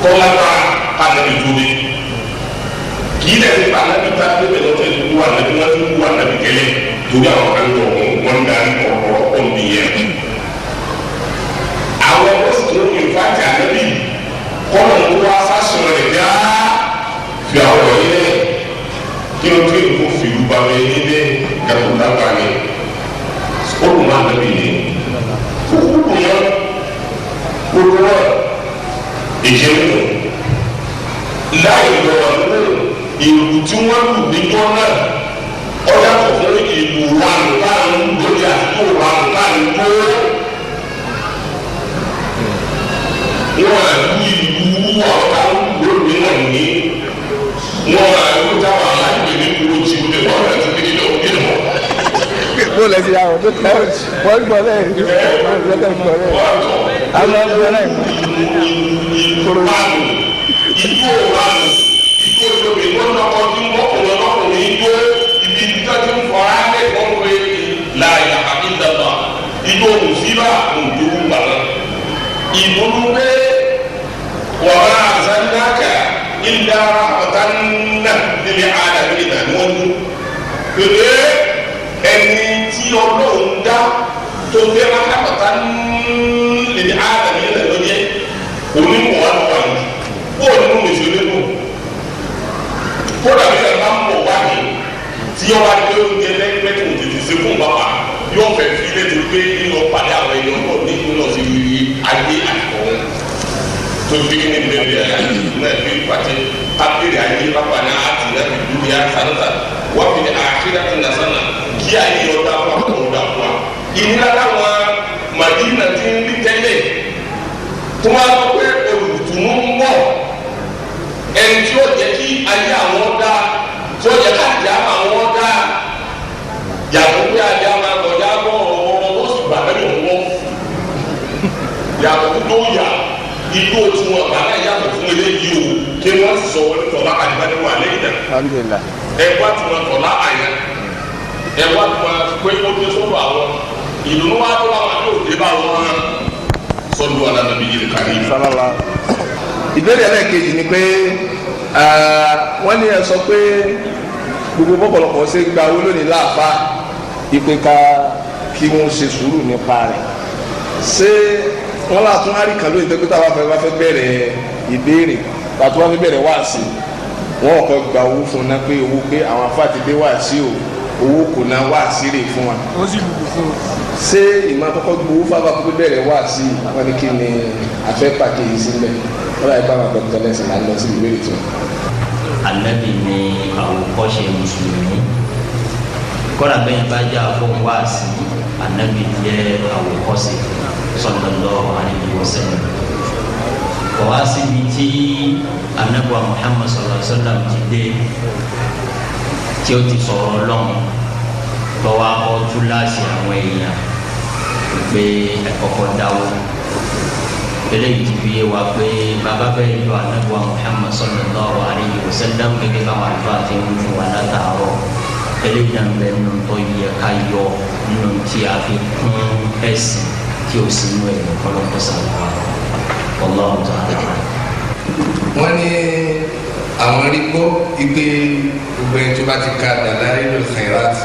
tọ́lára kánẹ́bí tó dé kì í dẹ̀ ti pa anabi tá a bẹ̀ lọ́tẹ̀ tó wà anabi wọ́n ti wú anabi kẹlẹ́ torí àwọn kan tó wọ́n darí ọ̀rọ̀ pọ̀ nìyẹn. Àwọn ọ̀sìn tó ń fàtí anabi kọ́nà ń wá sásùn rẹ̀ dá fi àwọn yẹn kí ló tó kó fìlú ba bẹ yín dẹ gàtò dábàá ni ó dùn má anabi ni kúkú dùn mọ́ kúkú mọ́ ìjẹun láì lọ́wọ́ nínú ìlú tí wọ́n lù níjọ́ náà ó yàtọ̀ fún ìlú ránù lórí àdúgbò ránù tó wọ́n á lu ìlú ọ̀tá lórí wọn ní wọ́n á lu táwọn aláìpẹ́ ní kúrò tí ó lè wọ́n rẹ̀ tó kéde lọ́wọ́ kí ni wọ́n. Bó lẹ ti yàrá tó tẹ wọ́n gbọ́ lẹ́yìn wọ́n gbọ́ lẹ́yìn. Àwọn ọmọ náà ìlú ránù ìlú ránù ìlú olómi wọn lọkọ tí ń bọkùnrin ọlọkùnrin igbó ibi tí wọn ti ń fọra lẹ́kọ̀ọ́ ń pè láàyè àbídàbà igbó mùsíbà òdòwú gbàgbà ìdùnnú pé wàrà àzánáka ilà àtànà nílẹ̀ àdàbí nà ní wọn mú pèlè ẹni tí Ọlọ́run dá tó fẹ́ àtànà nílẹ̀ àdàbí nà lọ́jẹ́ onímọ̀ wà lọ́wọ́ yìí bóòlù nínú ìṣòro nù kódà bí ẹ bá ń bọ̀ wá ní tí ó wá dé oúnjẹ lẹ́gbẹ́ tó tètè ṣe fún bàbá yóò fẹ́ fi ilé tó gbé nínú pàdé àwọn èèyàn náà ní ìlú náà sí rírí ayé àtọ̀hún tó fi kí ni bẹ́ẹ̀ bẹ́ẹ̀ náà fi pàṣẹ tábìlì ayé bàbá náà àti náà fi dúró yá sanata wá fi ní àkírà ti nà sànà kí ayé ọ̀dà fún wa ọ̀dà fún wa. Ìnira táwọn Màdínà ti ń rí tẹ́lẹ̀ tó máa lọ pé olùtùnú ń bọ̀ ẹni tí ó jẹ́ kí ayé àwọn dá tí ó jẹ́ káàdì àwọn dá yàtọ̀ pé ayé àwọn akọ̀já bọ̀ ọ̀rọ̀ tó sì gbà lẹ́yìn òun wọ́n yàtọ̀ tó yà Ijó tí wọn gbà náà yàtọ̀ fún eléyìí o, kí wọ́n sì sọ wọlé tọ̀lá àdìbàdì wà lẹ́yìn náà. Alhamdulillah. Ẹ wá tí wọn tọ̀lá àyà, ẹ wá tí wọn pé ó dé sọ́dọ̀ àwọn ìdùnnú wa tó bá wọn yóò dé bá wọn sọ́dọ̀ alánàbí yìí kárí. Sálálà. Ìbéèrè ẹlẹ́ẹ̀kejì ni pé wọ́n ní ẹ sọ pé gbogbo bọ́pọ̀lọpọ̀ ṣe gba owó lónìí láàfáà ìpè ká kí wọ́n ṣe sùúrù nípa rẹ̀. Ṣé wọ́n látún á rí kan lóyún tó pé táwa fẹ́ wá fẹ́ bẹ̀rẹ̀ ìbéèrè tàbí wọ́n fẹ́ bẹ̀rẹ̀ wáàsí, wọ́n kọ́ gba owó fún un náà pé owó pé àwọn afá ti dé wáàsí o, owó kò ná wáàsí rè fún wa. Ó sì lùlù fún un. Ṣé ìmọ̀ àkọ́kọ́ gbowó fáfá kó bẹ̀rẹ̀ wáàsí, wọ́n ní kí ni afẹ́ pàkíyèsí sílẹ̀ wọ́n láyé báwọn dọ́kítà lẹ́sìn máa ń lọ sí ìbéèrè tí wọ́n. Anabi ni àwòkọ́ṣe mùsùlùmí, kọ́ra bẹ́ẹ̀ bá jẹ́ àfọ̀n wáàsí, anabi jẹ́ àwòkọ́ṣe sallallahu alayhi wa sallam. Kọ́ wá síbi tí anabi wa Muhammad sallallahu alayhi wa sallam ti dé tí ó ti sọ̀rọ̀ Ọlọ́run tọ́wọ́ akọ́ túláàsì àwọn èèyàn pé ẹ̀kọ́kọ́ dáwọ́. Eléyìí ti fi yé wa pé bàbá fẹ́ yọ anabi wa Muhammad sallallahu alayhi wa sallam gẹ́gẹ́ bá wà lọ́wọ́ àti ń fún wa látàárọ̀. Eléyìí náà ń bẹ nínú tó yẹ ká yọ nínú tí a fi kún ẹ̀sìn tí o sì nú ẹ̀ kọ́lọ́kọ́ sàlùwà. Wallahu ta'ala. Wọ́n ní àwọn rí gbọ́ igbe gbogbo ẹni tó bá ti ka Dalailul Khairat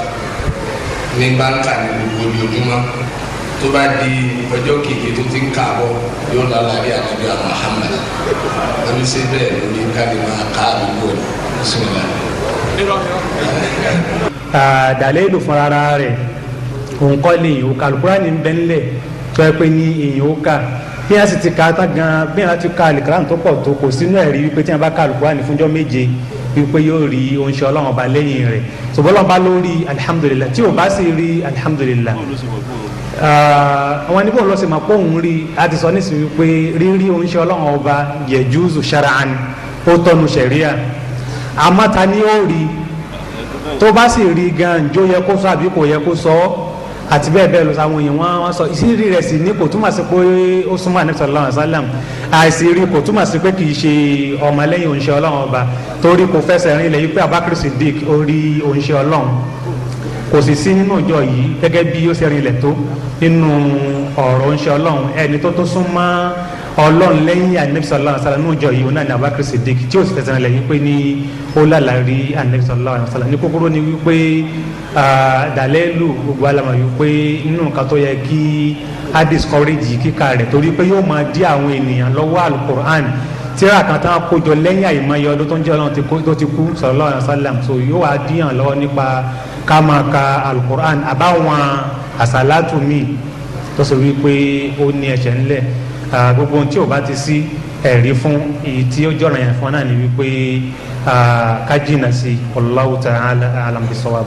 ní báńkà ní gbogbo ojoojúmọ́, tó bá di ọjọ́ keje tó ti ń kà bọ̀, yóò lálàrí ànábì Muhammad. Wọ́n ní ṣé bẹ́ẹ̀ lórí káàdì máa ká àdúgbò ní bisimilá. Dàlẹ́lù fúnra rẹ̀ òun kọ́ lè yìí ó ka Alukurani ń bẹ́ ńlẹ̀ tó yẹ pé ní èyàn ó kà. Bí wọ́n sì ti ka tán gan, bí wọ́n ti ka alukurani tó pọ̀ tó, kò sínú ẹ̀rí wípé tí wọ́n bá ka alukurani fúnjọ́ 7 wípé yóò rí oúnjẹ Ọlọ́run ọba lẹ́yìn rẹ̀. Ṣùgbọ́n Ọlọ́run bá lórí alihamudulilayi, tí ò bá sì rí alihamudulilayi, àwọn níbo lọ sí ma pọ̀ òun rí. A ti sọ nísìnyí wípé rírí oúnjẹ Ọlọ́run ọba yẹjúzù shara'an, ó tọ́nu sẹ̀ríà. Àmọ́ ta ni ó rí? Tó bá sì rí gan, njó yẹ kó sọ àbí kò yẹ kó sọ, àti bẹ́ẹ̀ bẹ́ẹ̀ lọ. Sáwọn èèyàn wọn sọ ìrírí rẹ̀ sì ní kò túmọ̀ sí pé ó súnmọ́ Ànábì sallallahu alaihi wasallam. Àìsí rí kò túmọ̀ sí pé kì í ṣe ọmọlẹ́yìn òǹṣẹ́ Ọlọ́run ọba, torí kò fẹsẹ̀ rinlẹ̀ yìí pé Abubakar Siddiq ó rí òǹṣẹ́ Ọlọ́run. Kò sì sí nínú ìjọ yìí gẹ́gẹ́ bí ó ṣe rinlẹ̀ tó nínú ọ̀rọ̀ òǹṣẹ́ Ọlọ́run, ẹni tó tó súnmọ́ Ọlọ́run lẹ́yìn Ànábì sallallahu alaihi wasallam nínú ìjọ yìí, òun náà ní Abubakar Siddiq, tí ó sì fẹsẹ̀ rinlẹ̀ yìí pé ní ó lálàá rí Ànábì sallallahu alaihi wasallam. Ní kúkúrú ni wípé dàlẹ́lù gbogbo alamọ̀ yìí pé nínú nǹkan tó yẹ kí a discourage kíkà rẹ̀, torí pé yóò máa dí àwọn ènìyàn lọ́wọ́ alukur'an, tíra kan tán kójọ lẹ́yìn àìmọye ọdún tó ń jẹ́ Ọlọ́run tó ti kú sallallahu alaihi wasallam. So yóò wá díyàn lọ́wọ́ nípa ká máa ka alukur'an àbáwọn àsálàtù míì tó sọ wípé ó ní ẹ̀ṣẹ̀ ńlẹ̀. Gbogbo ohun tí ò bá ti sí ẹ̀rí fún èyí tí ó jọ̀ràn yẹn fún náà ni wípé ká jìnnà sí. Wallahu ta'ala a'lam bis-sawab.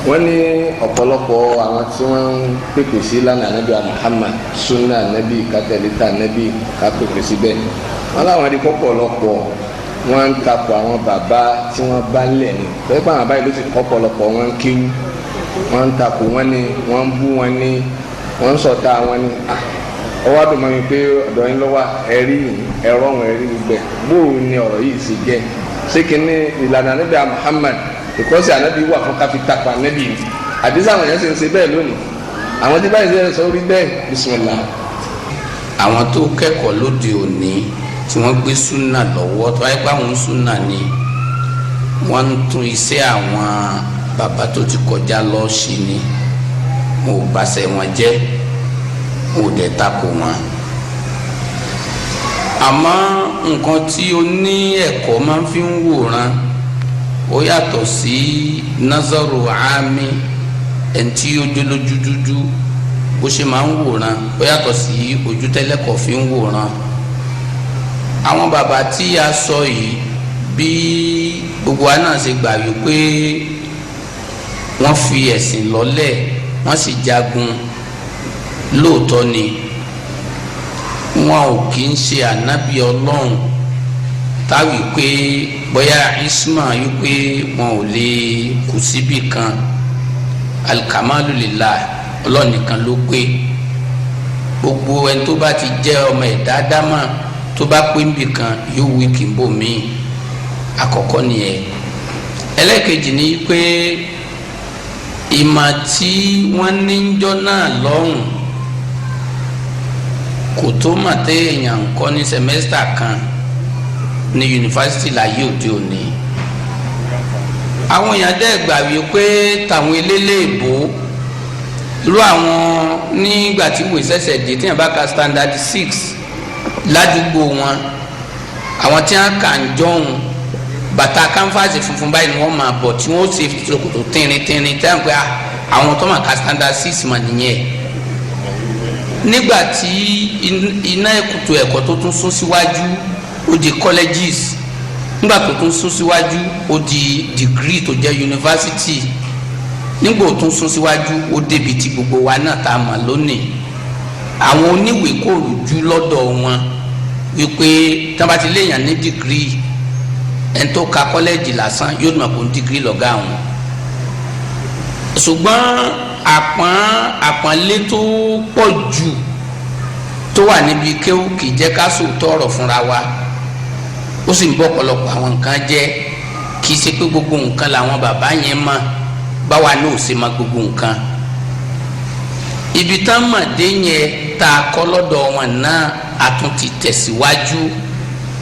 Wọ́n ní ọ̀pọ̀lọpọ̀ àwọn tí wọ́n ń pèpè sí lánàá anabi Muhammad, sunna anabi, kátẹ́lítà anabi, ká pèpè síbẹ̀, wọ́n láwọn adi pọ̀pọ̀lọpọ̀ wọ́n ń takò àwọn bàbá tí wọ́n bá ń lẹ̀ ní pẹ́ẹ́pẹ́ àwọn báyìí ló ti kọ́pọ̀lọpọ̀ wọ́n ń kéwú, wọ́n ń takò wọ́n ní, wọ́n ń bú wọn ní, wọ́n ń sọ̀tà wọn ní. Ọwọ́ àdùnmọ́ mi pé ọ̀dọ̀ yín lọ́wọ́ ẹ̀rí ẹ̀rọ ọ̀hún ẹ̀rí gbẹ bóò ni ọ̀rọ̀ yìí sì jẹ́. Ṣé kínní ìlànà anabi Muhammad ìkọ́sí anabi wà fún káfí takò anabi, àbí sáwọn èèyàn sì ń ṣe bẹ́ẹ̀ lónìí? Àwọn tí báyìí ṣe sọ rí bẹ́ẹ̀, bisimilá. Àwọn tó kẹ́kọ̀ọ́ lóde òní tí wọ́n gbé súnà lọ́wọ́, tó wáyé pé àwọn súnà ni wọ́n ń tún iṣẹ́ àwọn bàbá tó ti kọjá lọ sí ni, wọn ò bàṣẹ wọn jẹ́, wọn ò dẹ̀ takò wọn. Àmọ́ nǹkan tí o ní ẹ̀kọ́ máa ń fi ń wòran ó yàtọ̀ sí nazaru ami, ẹni tí ó jólójú dúdú bó ṣe máa ń wòran ó yàtọ̀ sí ojú tẹ́lẹ̀kọ̀ fi ń wòran. Àwọn bàbá tí a sọ yìí, bí gbogbo wa náà ṣe gbà wípé wọ́n fi ẹ̀sìn lọ́lẹ̀, wọ́n sì jagun lóòótọ́ ni, wọn ò kì í ṣe ànábì Ọlọ́run táwí pé bóyá isma wípé wọn ò lè kù síbì kan. Alikamalu lillah, Ọlọ́run nìkan ló pé. Gbogbo ẹni tó bá ti jẹ́ ọmọ ẹ̀dá dámà Tó bá pé níbì kan, yóò weak níbò míì. Àkọ́kọ́ nìyẹn. Ẹlẹ́ẹ̀kejì ni pé ìmọ̀ tí wọ́n ní jọ́ náà lọ́hùn kò tó mà tẹ́ èèyàn ń kọ́ ní semester kan ní yunifásitì láyé òde òní. Àwọn èèyàn dẹ́ gbà wípé tàwọn eléléèbó, irú àwọn nígbà tí ìwé ṣẹ̀ṣẹ̀ dé, tí yẹn bá ka standard 6 ládùúgbò wọn, àwọn tí wọ́n kà ń jọ̀hún, bàtà kánfàsì funfun báyìí ni wọ́n máa bọ̀, tí wọ́n ṣe ṣòkòtò tínrín-tínrín, tí wọ́n pẹ́ àwọn tó máa ka standard 6 mà nìyẹn. Nígbà tí iná ètò ẹ̀kọ́ tó tún sún síwájú, ó di colleges. Nígbà tó tún sún síwájú, ó di degree tó jẹ́ university. Nígbà tó tún sún síwájú, ó débi tí gbogbo wa náà tá a mọ̀ lónìí. Àwọn oníwèé kò rújú lọ́dọ̀ wọn wípé tí wọ́n bá ti léèyàn ní degree, ẹni tó ka kọ́lẹ́jì lásán yóò dùn kó degree lọ́gá àwọn. Ṣùgbọ́n àpọ́nlé tó pọ̀ jù tó wà níbi kéwù kì í jẹ́ ká sòótọ́ ọ̀rọ̀ fúnra wa, ó sì ń bọ́ ọ̀pọ̀lọpọ̀ àwọn nǹkan jẹ́. Kì í ṣe pé gbogbo nǹkan làwọn bàbá yẹn mọ̀, báwa náà ò ṣe mọ̀ gbogbo nǹkan. Ibi tán mọ̀ dé yẹn tá a kọ́ lọ́dọ̀ wọn náà, a tún ti tẹ̀síwájú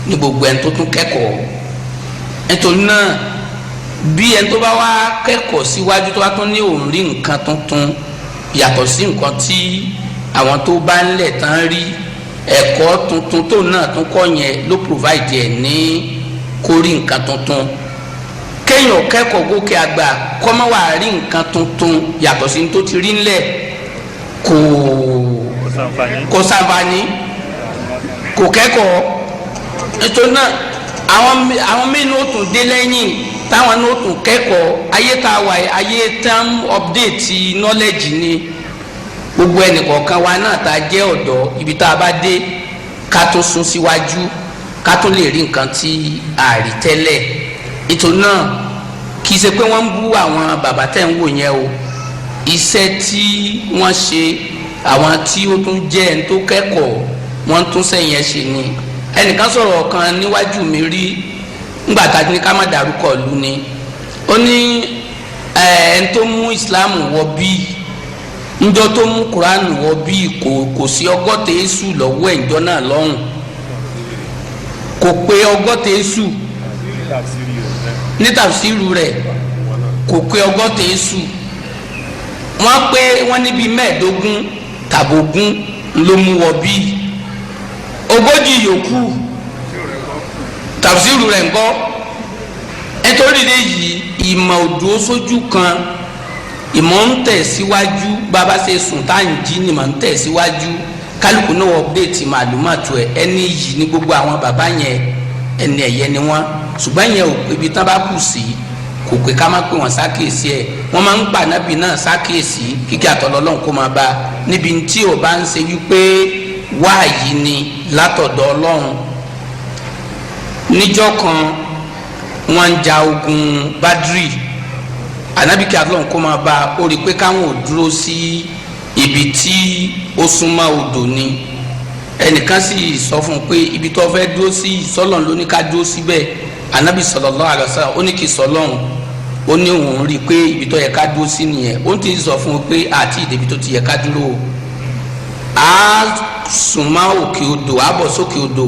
ní gbogbo ẹni tó tún kẹ́kọ̀ọ́. Nítorí náà, bí ẹni tó bá wá kẹ́kọ̀ọ́ síwájú tó bá tún ní òun rí nǹkan tuntun yàtọ̀ sí nǹkan tí àwọn tó bá ń lẹ̀ tán rí, ẹ̀kọ́ tuntun tó náà tún kọ́ yẹn ló provide ẹ̀ ní kó rí nǹkan tuntun. Kéèyàn kẹ́kọ̀ọ́ gòkè àgbà, kọ́mọ́ wà rí nǹkan tuntun yàtọ̀ sí tó ti rí ńlẹ̀, kò sàǹfààní, kò kẹ́kọ̀ọ́. Nítorí náà, àwọn mí ní ó tún dé lẹ́yìn, táwọn ní ó tún kẹ́kọ̀ọ́. Ayé tá a wà, ayé tán update knowledge ni. Gbogbo ẹnìkọ̀ọ̀kan wa náà tá a jẹ́ ọ̀dọ́, ibi tá a bá dé, ká tó sún síwájú, ká tó lè rí nǹkan tí a rí tẹ́lẹ̀. Nítorí náà, kì í ṣe pé wọ́n ń bú àwọn bàbá tẹ̀ ń wò yẹn o. Iṣẹ́ tí wọ́n ṣe, àwọn tí ó tún jẹ́ ẹni tó kẹ́kọ̀ọ́, wọ́n tún sẹ́yìn ẹ̀ ṣe ni. Ẹnìkan sọ̀rọ̀ kan níwájú mi rí ńgbà tá a ní ká má dárúkọ ìlú ni. Ó ní ẹni tó mú Islam wọ bíi njọ tó mú Quran wọ bíi, kò sí 60 èṣù lọ́wọ́ ẹ̀ njọ́ náà lọ́hùn, kò pé 60 èṣù ní tàfsírù rẹ̀, kò pé 60 èṣù. Wọ́n pé wọ́n níbi 15 tàbógún ló mú wọ bíi, 40 yòókù tàfsírù rẹ̀ ńkọ́? Nítorí léyìí, ìmọ̀ òdò sójú kan, ìmọ̀ ń tẹ̀ síwájú. Bàbá ṣe sùn tá à ń jí ni mọ̀ ń tẹ̀ síwájú. Kálukú náà update màlúmàtú ẹ̀. Ẹni yìí ní gbogbo àwọn bàbá yẹn, ẹni ẹ̀yẹ ni wọ́n, ṣùgbọ́n yẹn ò ibi tán bá kù sí, kò pé ká má pè wọ́n sákèsí ẹ̀. Wọ́n máa ń pa nábì náà sákèsí, kíkẹ́ àtọ̀lọ́lọ́hún kó máa bá níbi tí ò bá ń ṣe wípé wáàyí ni látọ̀dọ̀ Ọlọ́run. Níjọ́ kan, wọ́n ń ja ogun Badri. Anabi kí Ọlọ́run kó máa bá, ó rí i pé káwọn ò dúró sí ibi tí ó súnmọ́ odò ni. Ẹnìkan sì sọ fún un pé ibi tó fẹ́ dúró sí, sọlọ́n ló ní ká dúró síbẹ̀? Anabi sallallahu alaihi wasallam, ó ní kí sọlọ́n, ó ní òun rí i pé ibi tó yẹ ká dúró sí nìyẹn. Ó ti sọ fún un pé àti ìdèbí tó ti yẹ ká dúró o, á súnmọ́ òkè odò, á bọ̀ sókè odò,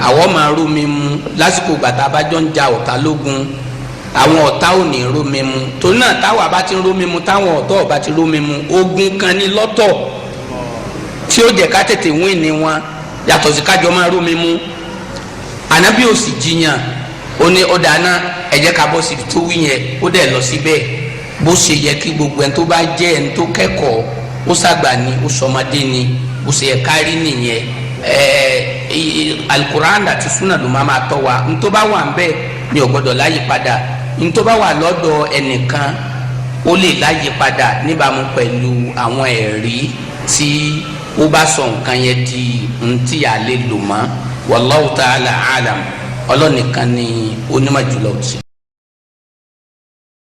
àwọn máa rómi mu lásìkò gbàtà bá jọ ń ja ọ̀tá lógun. Àwọn ọ̀tá ò ní rómi mu. Torí náà, táwa bá ti rómi mu, táwọn ọ̀tá ò bá ti rómi mu, ogun kan ní lọ́tọ̀ tí ó jẹ́ ká tètè wín ní wọn, yàtọ̀ sí kájọ máa rómi mu. Ànábì ò sì jiyàn, ó ní ó dáná, ẹ jẹ́ ká bọ́ síbi tó wí yẹn. Ó dẹ̀ lọ síbẹ̀. Bó ṣe yẹ kí gbogbo ẹni tó bá jẹ́ ẹni tó kẹ́kọ̀ọ́, ó ṣàgbà ni, ó sọmọdé ni, bó ṣe yẹ kárí nìyẹn. Alukoran àti sunna ló máa tọ́ wa. Ntọ́ bá wà ń bẹ́ẹ̀ ni ò gbọ́dọ̀ láyé padà. Ntọ́ bá wà lọ́dọ̀ ẹnìkan, ó lè láyé padà níbàámu pẹ̀lú àwọn ẹ̀rí tí ó bá sọ nǹkan yẹn di ntí a lè lò mọ́. Wallahu ta'ala alam. Ọlọ́nìkan ni onímọ̀ jùlọ.